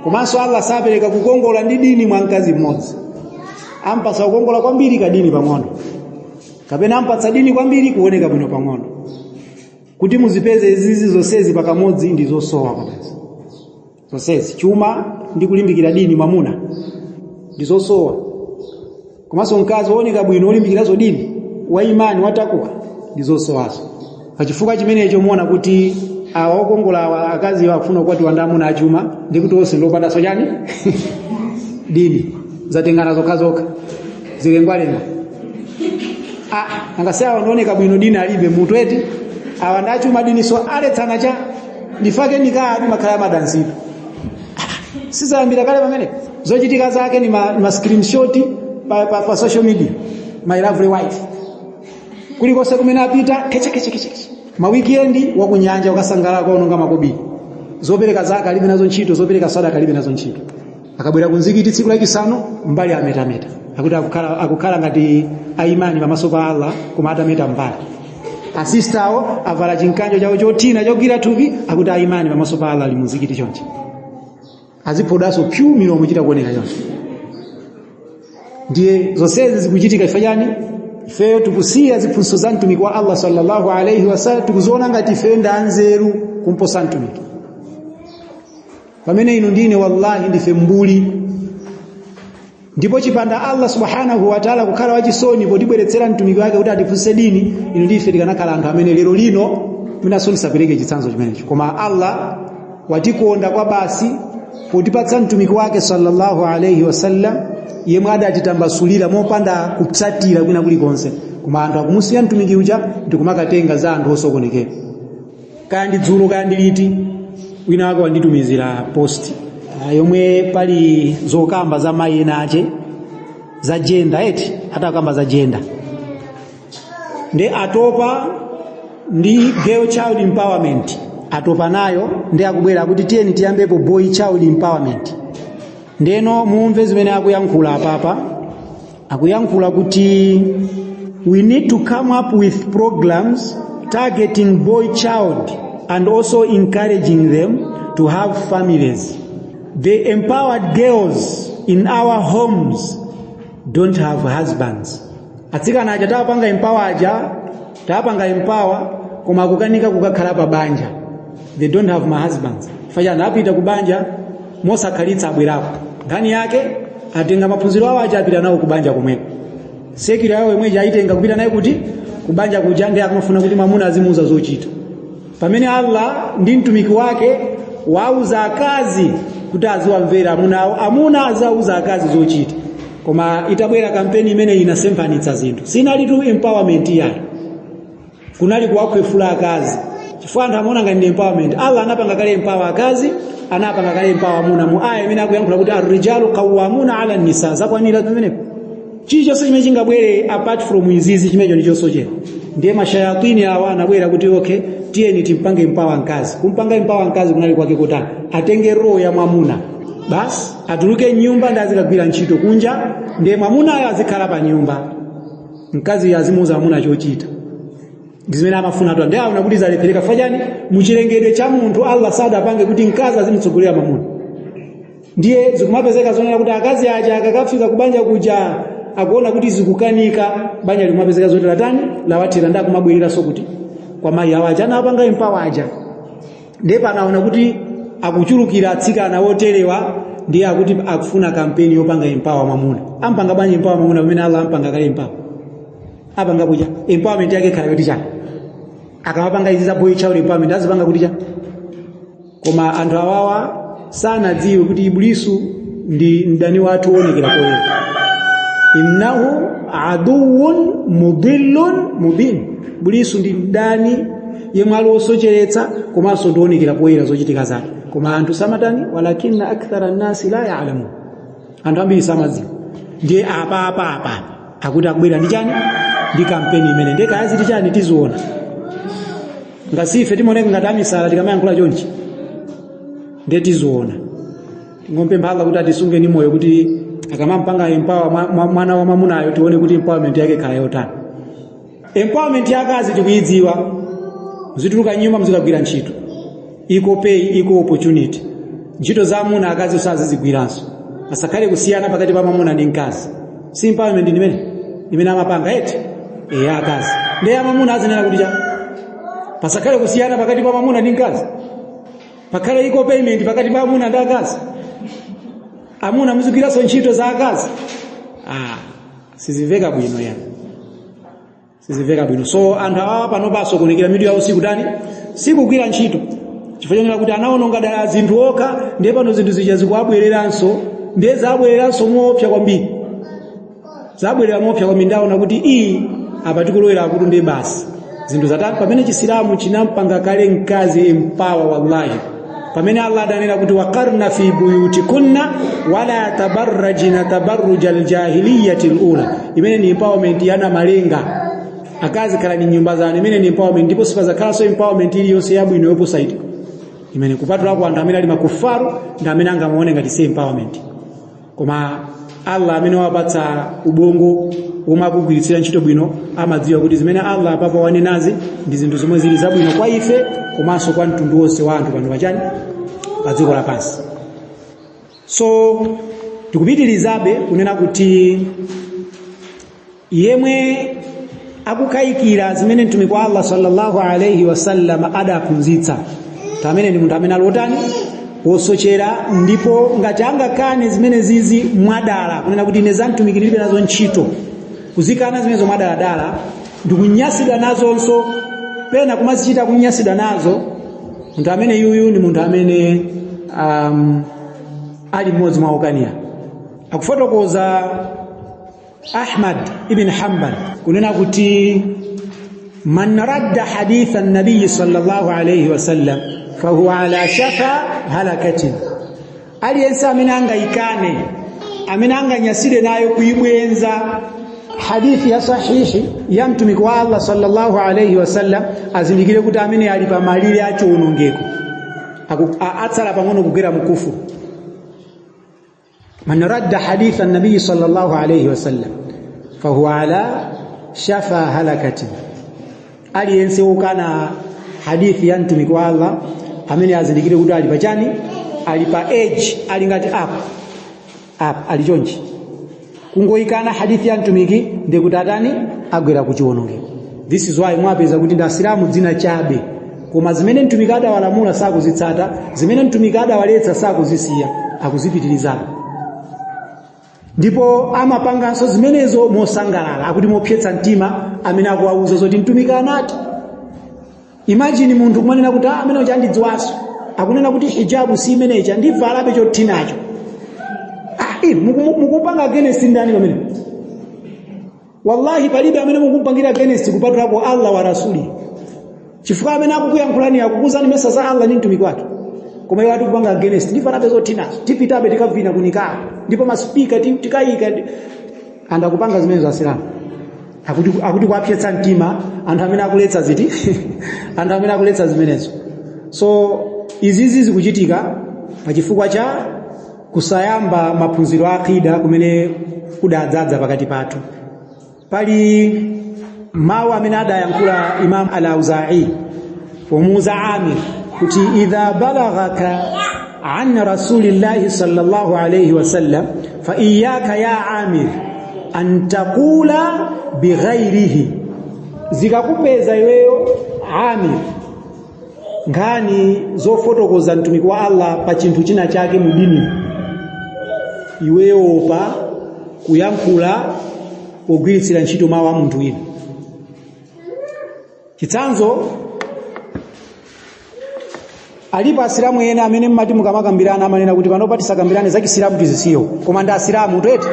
Komanso Allah sapereka kukongola ndi dini mwa mkazi mmodzi. Ampatsa kukongola kwambiri, kadini pang'ono, kapena ampatsa dini kwambiri, kuoneka bwino pang'ono. Kuti muzipeze izizi zonsezi pakamodzi ndi zosowa kwabasi. Zonsezi, chuma ndi kulimbikira dini, mwamuna ndi zosowa. Komanso mkazi wooneka bwino, olimbikirazo dini, wa imani, watakuwa, ndi zosowazo. Pachifukwa chimenecho muona kuti awa okongola awa, akazi akufuna kukwatiwa ndi amuna achuma, ndi kuti onse ndiopandanso chani? Dini. Zatengana zokhazokha, zilengwalenga. Ah, angasi awa ndioneka bwino, dini alibe mutu eti. Awa ndachuma, dini so aletsana cha ndifake nikaa makhala madansipo. Sizayambira kale pamene zochitika zake ni ma screenshot pa social media, "My lovely wife," kulikonse kumene apita, keche keche keche. Ma weekend wakunyanja ukasangalala, kwaononga makobiri. Zopereka zaka alibe nazo ntchito, zopereka sadaka alibe nazo ntchito. Akabwera kunzikiti tsiku lachisanu, mbali ametameta, akuti akukhala ngati aimani pamaso pa Allah, koma atameta mbali. Asistawo avala chinkanjo chawo chothina chogwira thupi, akuti aimani pamaso pa Allah ali muzikiti chonchi, aziphodanso pyu, milomo chita kuoneka chonchi. Ndiye zonsezi zikuchitika ife chani? Ifeyo tikusiya ziphunzitso za mtumiki wa Allah sallallahu alaihi wasallam. Tikuziona ngati ifeyo ndi anzeru kumposa mtumiki, pamene inu ndine wallahi ndife mbuli. Ndipo chipanda Allah subhanahu wa ta'ala kukhala wachisoni potibweretsera mtumiki wake kuti atiphunzitse dini, inu ndife tikanakhala anthu amene lero lino mwinanso ndisapereke chitsanzo chimenecho. Koma Allah watikonda kwa basi potipatsa mtumiki wake sallallahu alaihi wasallam, yemwe adatitambasulira mopanda kutsatira kwina kulikonse. Koma anthu akumusiya mtumiki uja ndikumakatenga za anthu osokonekera. Kaya ndi dzulo, kaya ndi liti, wina wake wanditumizira post yomwe pali zokamba za mayi ena ache za gender eti, atakamba za gender. Ndi atopa ndi girl child empowerment, atopa nayo, ndi akubwera akuti, "Tiyeni tiyambepo boy child empowerment." Ndeno mumve zimene akuyankhula apapa. Akuyankhula kuti, "We need to come up with programs targeting boy child and also encouraging them to have families. The empowered girls in our homes don't have husbands." Atsikana aja tawapanga empower aja, tawapanga empower, koma akukanika kukakhala pa banja. They don't have my husbands. Fachana apita ku banja, mosakhalitsa abwerako. Nkhani yake atenga maphunziro awo aja, apita nawo ku banja komweko. Secular yawo imweja ayitenga kupita naye kuti? Kubanja kuja. Ndi akamafuna kuti mwamuna azimuuza zochita, pamene Allah ndi mtumiki wake wauza akazi kuti aziwamvera amuna awo, amuna azauza akazi zochita. Koma itabwera kampeni imene inasemphanitsa zinthu, sinalitu empowerment yayo, kunali kuwakhwefula akazi, chifukwa anthu amaona ngati ndi empowerment. Allah anapanga kale empower akazi, anapanga kale empower amuna mu aya imene akuyankhula kuti arrijalu qawwamuna ala nisa. Zakwanira pamenepo. Chilichonse chimene chingabwere apart from izizi, chimenecho ndi chosochera. Ndiye mashayatini awa anabwera kuti, "Okay, tiyeni timpange empower mkazi." Kumpanga empower mkazi kunali kwake kotani? Atenge role ya mwamuna. Basi atuluke nyumba ndi azikagwira ntchito kunja, ndiye mwamunayo azikhala pa nyumba, mkazi azimuuza mwamuna chochita. Ndi zimene amafuna tu. Ndiye aona kuti zalephereka. Fachani muchilengedwe cha munthu Allah sadapange kuti mkazi azimutsogolera mwamuna. Ndiye zikumapezeka zonena kuti akazi aja akakafika kubanja kuja akuona kuti zikukanika, banja limapezeka zoti latani, lawathera, ndi akumabwereranso kuti kwa mayi awo aja anapanga empower aja. Ndiye panaona kuti akuchulukira atsikana woterewa, ndiye akuti akufuna kampeni yopanga empower mwamuna. Ampanga bwanji empower mwamuna pamene Allah ampanga kale empower? Apanga kuja empowerment yake khala yoti chani? Akamapanga izi za boy child empowerment azipanga kuti chani? Koma anthu awawa sanadziwe kuti Iblisu ndi mdani wathu woonekera poyera. Innahu aduwwun mudillun mubin. Iblisu ndi mdani yemwe ali wosocheretsa komanso ndionekera poyera zochitika zake, koma anthu samatani, walakinna akthara nnasi la ya'lamun, anthu ambiri samadziwa. Ndiye apa apa apa akuti akubwera ndi chani? Ndi kampeni imene. Ndiye kaya ziti chani, tiziona. Ngasife timaoneka ngati amisala tikamayankhula chonchi. Ndiye tiziona. Tingompempha Allah kuti atisunge ni moyo kuti akamampanga empower mwana wa mwamunayo tione kuti empowerment yake khala yotani. Empowerment ya akazi tikuyidziwa: muzituluka nyumba, muzikagwira ntchito, equal pay, equal opportunity. Ntchito za amuna akazi sazizigwiranso, pasakhale kusiyana pakati pa mwamuna ndi mkazi. Si empowerment ndimene imene amapanga eti? Eya, akazi. Ndiye amamuna azinena kuti cha pasakhale kusiyana pakati pa mwamuna ndi mkazi, pakhale equal payment pakati pa amuna ndi akazi, amuna muzigwiranso ntchito za akazi. Ah, sizimveka bwino ya, sizimveka bwino. So anthu awawa panopanso kuonekera mitu yawo sikutani, sikugwira ntchito, chifukwa chonena kuti anaononga dala zinthu okha. Ndiye pano zinthu zija zikuabwereranso, ndiye zabwereranso moopsa kwambiri, zabwerera moopsa kwambiri. Ndaona kuti iyi apa tikulowera akuti ndiye basi zinthu zatani, pamene Chisilamu chinampanga kale mkazi empower. Wallahi, pamene Allah adanena kuti waqarna fi buyutikunna wala tabarrajna tabarruja aljahiliyati alula, imene ni empowerment yana malenga. Akazi khala ni nyumba zanu, imene ni empowerment. Ndipo sipazakhalanso empowerment iliyonse yabwino yoposa iti imene, kupatulako anthu amene ali makufaru ndi amene angamuone ngati si empowerment. Koma Allah amene wapatsa ubongo womwe akugwiritsira ntchito bwino amadziwa kuti zimene Allah apapo wanenazi ndi zinthu zomwe zili zabwino kwa ife komanso kwa mtundu wonse wa anthu pano pachani, pa dziko lapansi. So tikupitirizabe kunena kuti yemwe akukayikira zimene mtumiki wa Allah sallallahu alaihi wasallam adaphunzitsa, amene ndi munthu amene ali wotani? Wosochera. Ndipo ngati angakane zimene zizi mwadala, kunena kuti ine za mtumiki ndilibe nazo ntchito, kuzikana zimenezo mwadaladala ndikunyasidwa nazonso, pena kumazichita kunyasidwa nazo, munthu amene yuyu ndi munthu amene ali mmodzi mwa okanira. Akufotokoza Ahmad ibn Hanbal kunena kuti man radda haditha nabiyi sallallahu alayhi wasallam fahuwa ala shafa halakatin. Aliyense amene angayikane, amene anganyasire nayo kuibwenza hadithi ya sahihi ya mtumiki wa Allah sallallahu alayhi wasallam, azindikire kuti amene ali pamalire a chiwonongeko, atsala pang'ono kugwera mkufu. Man radda haditha nabiyi sallallahu alayhi wasallam fahuwa ala shafa halakatin. Aliyense wokana hadithi ya mtumiki wa Allah amene azindikire kuti ali pachani? Ali pa edge, ali ngati apa apa, ali chonchi. Kungoyikana hadithi ya mtumiki ndikuti atani? Agwera kuchiwonongeko. This is why mwapeza kuti ndi Asilamu dzina chabe, koma zimene mtumiki adawalamula sakuzitsata, zimene mtumiki adawaletsa sakuzisiya, akuzipitirizabe, ndipo amapanganso zimenezo mosangalala, akuti mopsetsa mtima amene akuwauza zoti mtumiki anati. Imagine munthu kumanena kuti ah, amene uja andidziwaso, akunena kuti hijabu si imeneyi, ndivalabe chothinacho. Ah, inu mukupanga against ndani pamene? Wallahi, palibe amene mukumpangira against kupatulako Allah wa rasuli, chifukwa amene akukuyankhulani akukuzani mesa za Allah ndi mtumiki wake. Koma iwo atikupanga against, ndivalabe zothinazo, tipitabe tikavina kunikah, ndipo masipika tikayika. Anthu akupanga zimenezo, Asilamu, akuti kuapsetsa mtima anthu amene akuletsa ziti, anthu amene akuletsa zimenezo. So izizi zikuchitika pachifukwa cha Kusayamba maphunziro a akida kumene kudadzadza pakati pathu. Pali mawu amene adayankhula Imam Al-Auza'i pomuuza Amir kuti idha balaghaka an rasulillahi sallallahu alayhi wasallam fa iyyaka ya Amir an taqula bighairihi, zikakupeza iweyo Amir nkhani zofotokoza mtumiki wa Allah pa chinthu china chake mu dini, iweyo opa kuyankhula pogwiritsira ntchito mawu a munthu wina. Chitsanzo, alipo asilamu ena amene mmati mukamakambirana amanena kuti panopa tisakambirane za chisilamu, tizisiye, koma ndi asilamu twete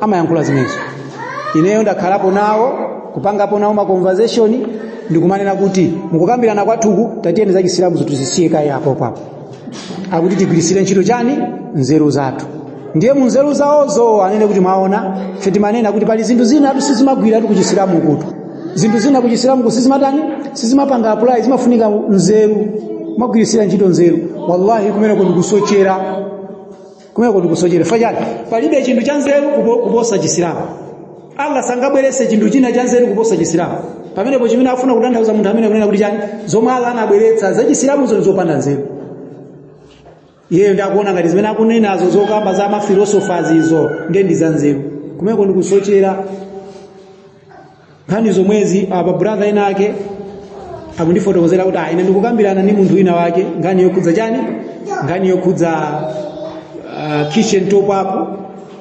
amayankhula zimenezo. Ineyo ndakhalapo nawo, kupangapo nawo ma conversation, ndikumanena kuti mukukambirana kwathuku tatiyeni za chisilamu tizisiye kaye apo papo, akuti tigwiritsire ntchito chani? Nzeru zathu. Ndiye mu nzeru zawozo anene kuti mwaona, ife timanena kuti pali zinthu zina atu sizimagwira atu kuchisilamu kutu, zinthu zina kuchisilamu kusizimatani, sizimapanga apply, zimafunika nzeru, magwiritsira ntchito nzeru. Wallahi, kumeneko ndikusochera, kumeneko ndikusochera. Fachani, palibe chinthu cha nzeru kuposa chisilamu. Allah sangabwerese chinthu china cha nzeru kuposa chisilamu. Pamenepo chimene afuna kutanthauza munthu amene kunena kuti chani, zomwe Allah anabweretsa za chisilamuzo nzopanda nzeru, iyeyo ndakuona ngati zimene akunenazo zokamba za ma philosophers izo ndiye ndi za nzeru. Kumeneko ndikusochera. Nkhani zomwezi apa, brother ina ake akundifotokozera kuti ine ndikukambirana ndi munthu wina wake nkhani yokhudza chani, nkhani yokhudza kitchen top up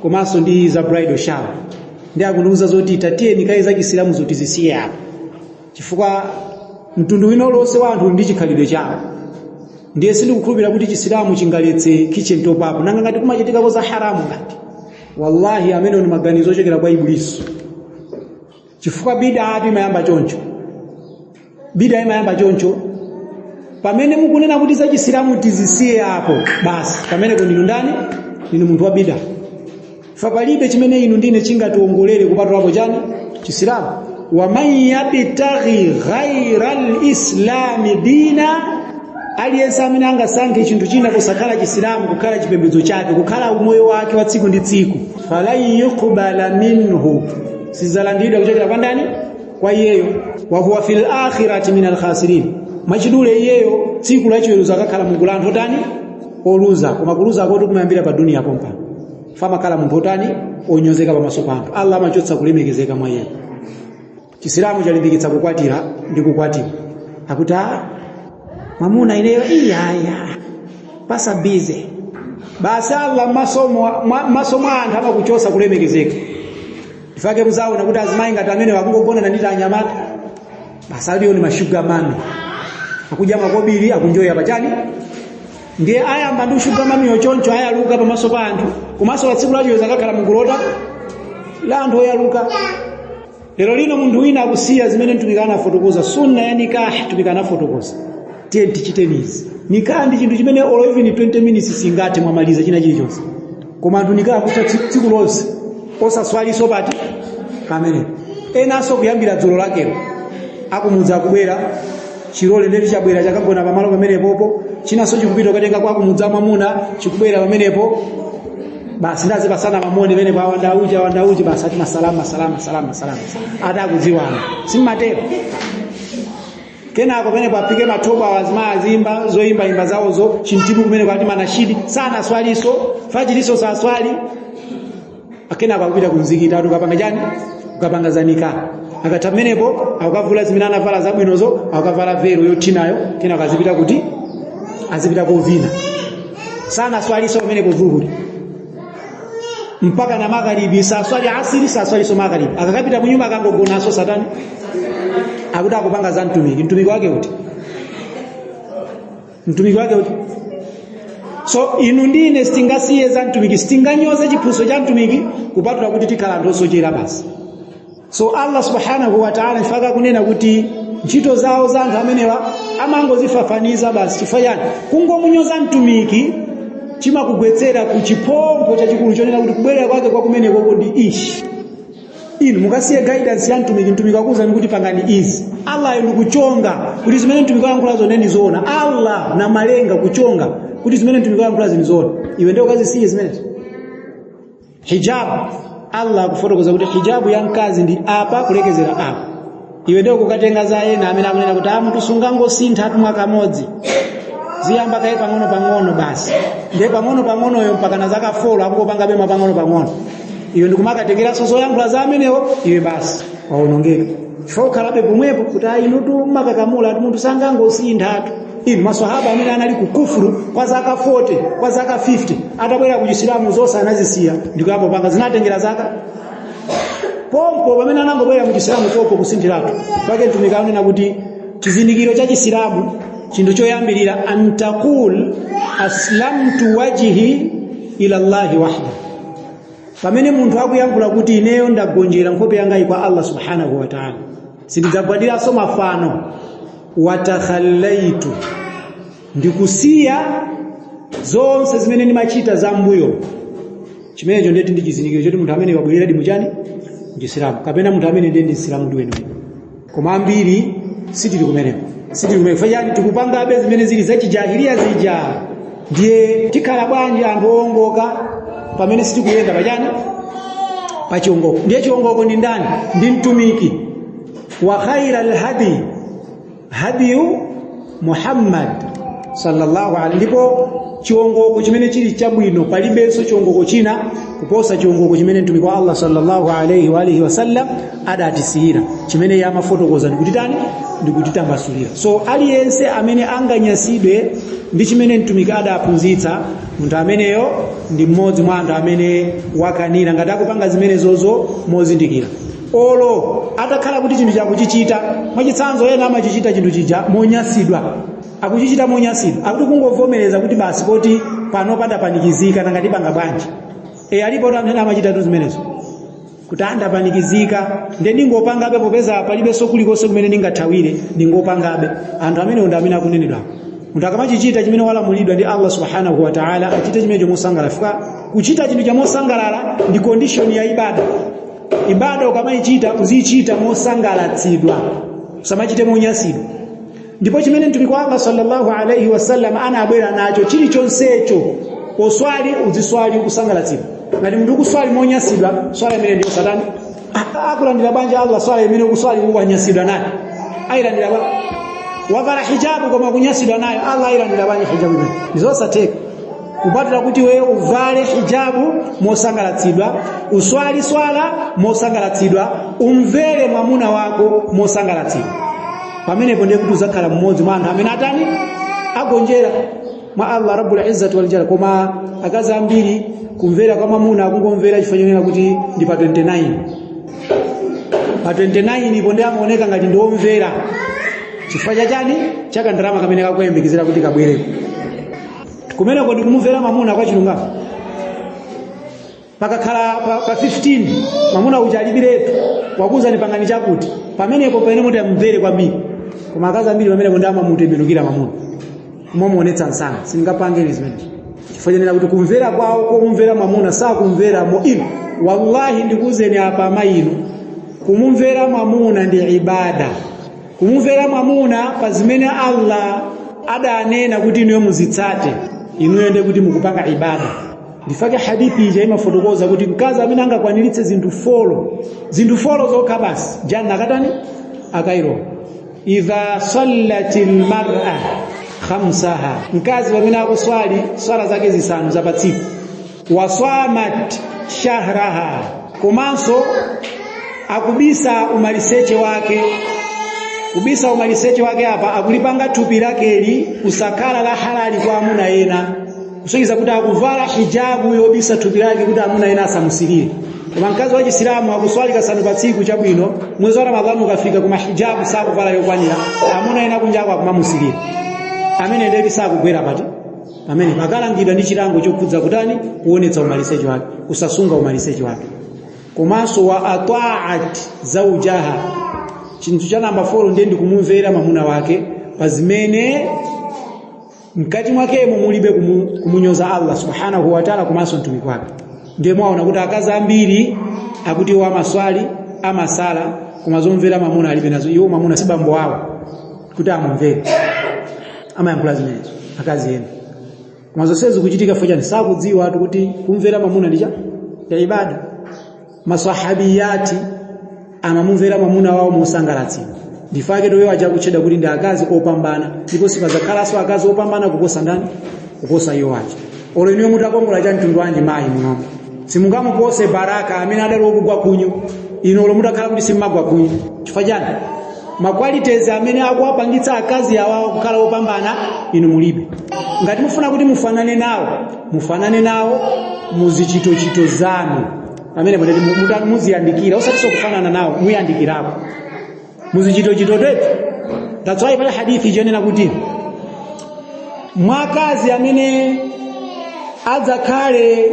komanso ndi za bridal shower, ndi akundiuza zoti tatiyeni kaye za chisilamu zoti zisiye apo, chifukwa mtundu wina uliwonse wa anthu ndi chikhalidwe chawo, ndiye sindikukhulupirira kuti chisilamu chingaletse kitchen top up, nanga ngati kumachitikako za haramu ngati. Wallahi, amene ni maganizo ochokera kwa Iblisu, chifukwa bida atu imayamba choncho, bida imayamba choncho. Pamene mukunena kuti za chisilamu tizisiye apo, basi pamenepo ndinu ndani? Ndinu munthu wa bida. Fa palibe chimene inu ndine chingationgolere kupatulapo chani? Chisilamu. Wa man yabtaghi ghaira lislami dina, aliyense amene angasankhe chinthu china kusakhala chisilamu kukhala chipembedzo chake, kukhala umoyo wake wa tsiku ndi tsiku, falan yuqbala minhu, sizalandiridwa kuchokera kwa ndani? Kwa iyeyo. Wa huwa fil akhirati min alkhasirin. Mwachidule, iyeyo tsiku lachiweruzo akakhala mu gulu anthu otani? Oluza. Koma kuluza koti kumayambira pa dunia pompa, famakhala munthu otani? Onyozeka pamaso pa anthu. Allah amachotsa kulemekezeka mwa iyeyo. Chisilamu chalimbikitsa kukwatira ndi kukwatiwa. Akuti a mwamuna ineyo iyaya pasa bize basi. Allah maso mwa anthu amakuchosa kulemekezeka. Ifake muzaona kuti azimayi ngati amene wakungogona ndi anyamata basi, aliyo ni ma sugar mummy, akudya makobiri, akunjoya pachani. Ndiye ayamba ndi sugar mummy choncho, ayaluka pamaso pa anthu, komanso pa tsiku lachiweruzo akakhala mugulota la anthu oyaluka. Lero lino munthu wina akusiya zimene mtumiki anafotokoza, sunna ya nikah. Mtumiki anafotokoza, tiye tichiteni izi. Nikah ndi chinthu chimene olo even 20 minutes singathe, mwamaliza china chilichonse. Koma anthu nikah kutha tsiku lonse osaswaliso pati pamene enanso kuyambira dzulo lakelo akumudza akubwera, chilole ndeti chabwera, chakagona pamalo pamenepopo, chinanso chikupita kukatenga kwa kumudza mwamuna, chikubwera pamenepo, basi ndazipasana mamoni pamenepo, awanda uchi, awanda uchi, basi ati masalama, masalama, salama, salama, atakudziwana simmatero. Kenako pamenepo apike mathobo, awazimayi azimba zoyimbayimba zawozo, chintibu kumeneko, ati manashidi, sana swaliso fajiriso saswali. Kenako akupita kumzikiti, ati ukapanga chani? Ukapanga zanika. Akatha pamenepo akukavula zimene anavala zabwinozo, akukavala vero yothinayo. Kenako azipita kuti? Azipita kovina. Sana swaliso pamenepo dhuhuri mpaka na magharibi, saswali asiri, saswaliso magharibi. Akakapita munyumba akangogonaso satani. Akuti akupanga za mtumiki. Mtumiki wake uti? Mtumiki wake uti? So inu ndine sitingasiye za mtumiki, sitinganyoze chiphunzitso cha mtumiki, kupatula kuti tikhala anthu osochera basi. So Allah subhanahu wa ta'ala chifukwa kunena kuti ntchito zawo za anthu amenewa amangozifafaniza basi. Chifukwa chani? Kungomunyoza mtumiki chimakugwetsera ku chiphompho chachikulu chonena kuti kubwerera kwake kwa kumenekoko ndi ishi. Inu mukasiye guidance ya mtumiki. Mtumiki akuwuzani kuti pangani izi, Allah ndikuchonga kuti zimene mtumiki wayankhulazo ndi zoona. Allah na malenga kuchonga kuti Kuti zimene mtumiki wayankhula zili zoona, iwe ndiye ukazisiye zimenezo. Hijab, Allah akufotokoza kuti hijabu ya mkazi ndi apa kulekezera apa. Iwe ndiye kukatenga za ena amene akunena kuti munthu sungangosintha tumwa kamodzi, ziyamba kaye pang'ono pang'ono basi. Ndiye pang'ono pang'onoyo mpaka na zaka 4 akungopanga bema pang'ono pang'ono. Iwe ndikumakatengeranso zoyankhula za amenewo, iwe basi waonongeka. Chifukwa ukhalabe pomwepo kuti ayi inutu mumakakamula ati munthu sangangosinthatu. Inu maswahaba amene anali ku kufuru kwa zaka 40, kwa zaka 50, atabwera ku Chisilamu zonse anazisiya ndikuyamba panga, zinatengera zaka pompo pamene anangobwera mu Chisilamu pompo kusinthiratu. Pake mtumiki anena kuti chizindikiro cha Chisilamu, chinthu choyambirira, antaqul aslamtu wajhi ila Allahi wahda. Pamene munthu akuyankhula kuti ineyo ndagonjera nkhope yangayi kwa Allah subhanahu wa ta'ala, sindidzagwadiranso mafano, watakhallaitu, ndikusiya zonse zimene ndimachita za mbuyo. Chimenecho ndeti ndi chizindikiro choti munthu amene wabwereradi muchani, mchisilamu, kapena munthu amene ndiye ndi msilamu ndi weniweni. Koma ambiri sitili kumeneko, sitili kumeneko. Fanyani tikupangabe zimene zili zachijahiliya zija. Ndiye tikhala bwanji anthu owongoka pamene sitikuyenda pachani, pachiwongoko? Ndiye chiwongoko ndi ndani? Ndi mtumiki. Wa khaira alhadi hadiyu Muhammad sallallahu alaihi. Ndipo chiwongoko chimene chili chabwino, palibenso chiwongoko china kuposa chiwongoko chimene mtumiki wa Allah sallallahu alaihi wa alihi wasallam adatisiyira, chimene iye amafotokoza ndikutitani, ndikutitambasulira. So aliyense amene anganyasidwe ndi chimene mtumiki adaphunzitsa, munthu ameneyo ndi mmodzi mwa anthu amene wakanira, ngati akupanga zimenezozo mozindikira. Olo atakhala kuti chinthu chakuchichita, mwachitsanzo ena amachichita chinthu chija monyasidwa, akuchichita monyasidwa, akuti kungovomereza kuti basi poti pano pandapanikizika, nanga ndipanga bwanji? Alipo anthu ena amachita tu zimenezo kuti andapanikizika, ndiye ndingopangabe popeza palibenso kulikonse kumene ndingathawire, ndingopangabe. Anthu amenewo ndi amene akunenedwa. Munthu akamachichita chimene walamulidwa ndi Allah subhanahu wa ta'ala, achite chimenecho mosangalala. Fika kuchita chinthu cha mosangalala ndi condition ya ibada. Ibada ukamayichita uziyichita mosangalatsidwa, usamachite monyasidwa. Ndipo chimene mtumiki wa Allah sallallahu alaihi wasallam anabwera nacho chilichonsecho, poswali uziswali ukusangalatsidwa. Ngati munthu ukuswali monyasidwa, swala imene ndiyo satani akulandira bwanji Allah swala imene ukuswali uwanyasidwa nayo? Ayilandira bwanji? Wavala hijabu koma kunyasidwa nayo, Allah ayilandira bwanji hijabu imene? Ndizosatheka. Kupatula kuti wewe uvale hijabu mosangalatsidwa, uswali swala mosangalatsidwa, umvere mwamuna wako mosangalatsidwa. Pamenepo ndiye kuti uzakhala mmodzi mwa anthu amene atani, agonjera mwa Allah Rabbul Izzati wal Jalal. Koma akazi ambiri kumvera kwa mwamuna akungomvera chifukwa chonena kuti ndi pa 29. Pa 29 ipo ndiye amaoneka ngati ndi omvera chifukwa chachani, chaka ndalama kamene kakuyembekezera kuti kabwereko. Kumeneko ndi kumumvera mwamuna kwa chilungamo. Pakakhala pa 15 mwamuna uja alibiretu, wakuuzani pangani chakuti, pamenepo pamene muti amumvere kwambiri. Koma akazi ambiri pamenepo ndi amamutembenukira mwamuna kumamuonetsa msana, sindingapange zimenezo, chifukwa chonena kuti kumvera kwawo komumvera mwamuna sakumvera mo inu. Wallahi ndikuuzeni apa amayi inu, kumumvera mwamuna ndi ibada. Kumumvera mwamuna pa zimene Allah adanena kuti inuyo muzitsate, inuyo ndiye kuti mukupanga ibada. Ndifake hadithi ija imafotokoza kuti mkazi amene angakwaniritse zinthu folo, zinthu folo zokha basi, janna akatani, akailowa. Idha sallati almar'a khamsaha, mkazi pamene akuswali swala zake zisanu za patsiku, waswamat shahraha, komanso akubisa umaliseche wake. Kubisa umaliseche wake apa akulipanga thupi lakeli kusakhala la halali kwa amuna ena, kusonyeza kuti akuvala hijabu yobisa thupi lake kuti amuna ena asamusilire. Koma mkazi wa Chisilamu akuswali kasanu pa tsiku chabwino, mwezi wa Ramadhani ukafika koma hijabu sakuvala yokwanira, amuna ena kunjako akumamusilira. Amene ndiye sakugwera pati pamene akalangidwa ndi chilango chokhudza kutani, kuonetsa umaliseche wake, kusasunga umaliseche wake. Komanso wa ata'at zawjaha, chinthu cha namba 4 ndiye ndikumumvera mwamuna wake pa zimene mkati mwakemo mulibe kumunyoza Allah subhanahu wa ta'ala komanso mtumiki wake. Ndiye mwaona kuti akazi ambiri akuti iwo amaswali amasala, koma zomvera mwamuna alibe nazo. Iwo mwamuna si bambo wawo kuti amumvere, amayankhula zimenezo akazi ena. Koma zonsezi zikuchitika chifukwa chani? Sakudziwa atu kuti kumvera mwamuna ndi cha ya ibada. Masahabiyati amamumvera mwamuna wawo mosangalatsidwa. Ndifake toyo aja kutchedwa kuti ndi akazi opambana, ndipo sipadzakhalanso akazi opambana kuposa ndani? Kuposa iwo aja. Olo inuyo mutakongola cha mtundu wanji mayi munomo, simungamupose Baraka amene adali wokugwa khunyu. Inu olo mutakhala kuti simmagwa khunyu, chifukwa chani? Maqualities amene akuwapangitsa akazi awawa kukhala opambana inu mulibe. Ngati mufuna kuti mufanane nawo, mufanane nawo muzichitochito zanu pamene mutati muziyandikira, osatinso kufanana nawo, muyandikirako muzichitochito tetu. That's why pali hadithi ichonena kuti mwakazi amene adzakhale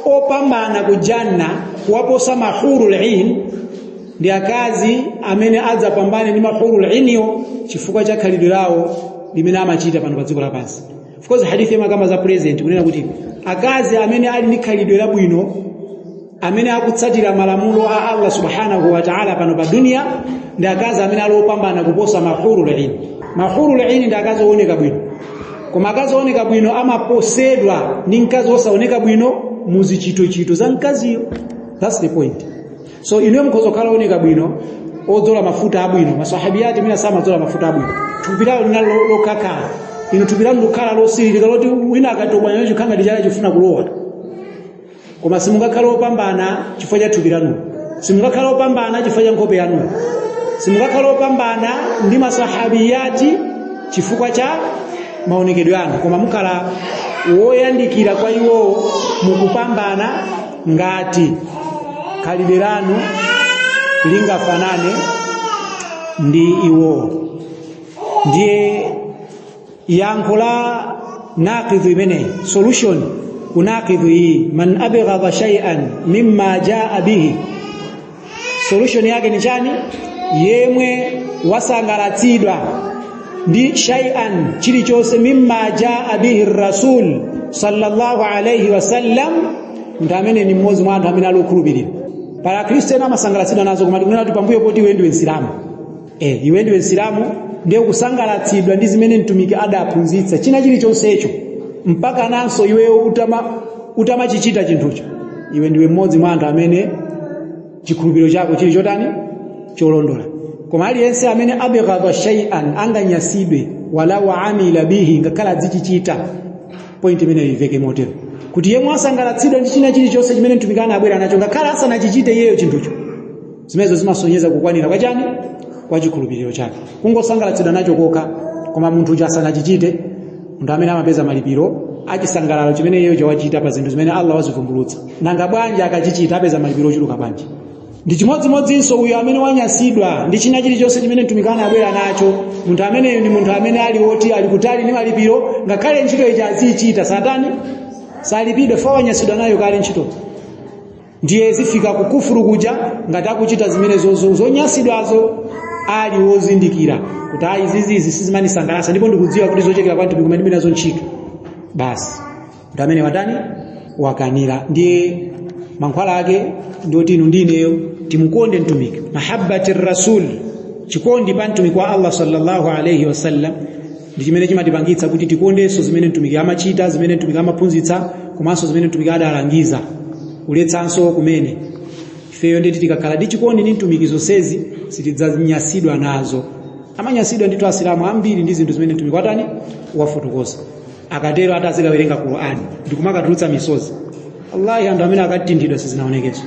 opambana ku janna kuwaposa mahurul ain ndi akazi amene adzapambane ndi mahurul ainiyo chifukwa cha khalidwe lawo limene amachita pano pa dziko lapansi. Of course hadithi imakamba za present, kunena kuti akazi amene ali ndi khalidwe labwino, amene akutsatira malamulo a Allah subhanahu wa ta'ala pano pa dunia, ndi akazi amene ali opambana kuposa mahurul ain. Mahurul ain ndi akazi ooneka bwino, koma akazi ooneka bwino amaposedwa ndi mkazi osaoneka bwino muzichitochito za mkaziyo. That's the point. So inuyo mukhoza kukhala ooneka bwino, odzola mafuta abwino. Masahabiyati mina samadzola mafuta abwino, thupi lawo linali lokakhala. Inu thupi lanu likukhala losiririka, loti wina akatobwanya nacho khanga ndi chala chifuna kulowa. Koma simungakhale opambana chifukwa cha thupi lanu, simungakhale opambana chifukwa cha nkhope yanu, simungakhale opambana ndi masahabiyati chifukwa cha maonekedwe anu, koma mukhala woyandikira kwa iwowo mukupambana ngati khalidwe lanu lingafanane ndi iwowo. Ndiye yankho la naqidhu imeneyi, solution ku naqidhu iyi, man abghadha shay'an mimma jaa bihi, solution yake ni chani? Yemwe wasangalatsidwa ndi shay'an, chilichonse, mimma jaa bihi rasul sallallahu alayhi wasallam, munthu amene ni mmodzi mwa anthu amene ali okhulupirira. Pala akhristu ena amasangalatsidwa nazo, koma tikunena kuti pambuyo poti iwe ndiwe msilamu, iwe ndiwe msilamu, ndiye kusangalatsidwa ndi zimene mtumiki adaphunzitsa, china chilichonsecho, mpaka nanso iweyo utamachichita chinthucho, iwe ndiwe mmodzi mwa anthu amene chikhulupiriro chako chili chotani? Cholondola. Koma aliyense amene abghadha shay'an, anganyasidwe, walau amila bihi, ngakhale azichichita. Point imene iveke motero kuti yemwe asangalatsidwa ndi china chilichonse chimene mtumiki anabwera nacho, ngakhale asanachichite iyeyo chinthucho, zimenezo zimasonyeza kukwanira kwa chani? Kwa chikhulupiriro chake. Kungosangalatsidwa nacho kokha, koma munthu uja asanachichite, munthu amene amapeza malipiro achisangalalo chimene iyeyo chawachita pa zinthu zimene Allah wazivumbulutsa. Nanga bwanji akachichita, apeza malipiro ochuluka bwanji? Ndi chimodzimodzinso uyo amene wanyasidwa ndi china chilichonse chimene mtumiki anabwera nacho. Munthu ameneyo ndi munthu amene ali woti ali kutali ndi malipiro, ngakhale ntchito ija aziyichita, satani salipidwe, fa wanyasidwa nayo kale ntchito. Ndiye zifika kukufuru kuja ngati akuchita zimene zonyasidwazo ali wozindikira kuti ayi, izizi sizimanisangalatsa, ndipo ndikudziwa kuti zochokera kwa mtumiki, kumene nazo ntchito basi. Munthu amene watani? Wakanira. Ndiye mankhwala ake ndioti inu ndineyo timukonde mtumiki, mahabbati rasul, chikondi pa mtumiki wa Allah sallallahu alayhi wasallam ndi chimene chimatipangitsa kuti tikondenso zimene mtumiki amachita, zimene mtumiki amaphunzitsa, komanso zimene mtumiki adalangiza kuletsanso kumene. Ifeyo nditi tikakhala ndi chikondi ndi mtumiki, zonsezi sitidzanyasidwa nazo. Amanyasidwa ndithu asilamu ambiri ndi zinthu zimene mtumiki watani? Wafotokoza. Akatero atazikawerenga Qur'ani ndikumakatulutsa misozi, wallahi anthu amene akatinthidwa sizinaonekenso.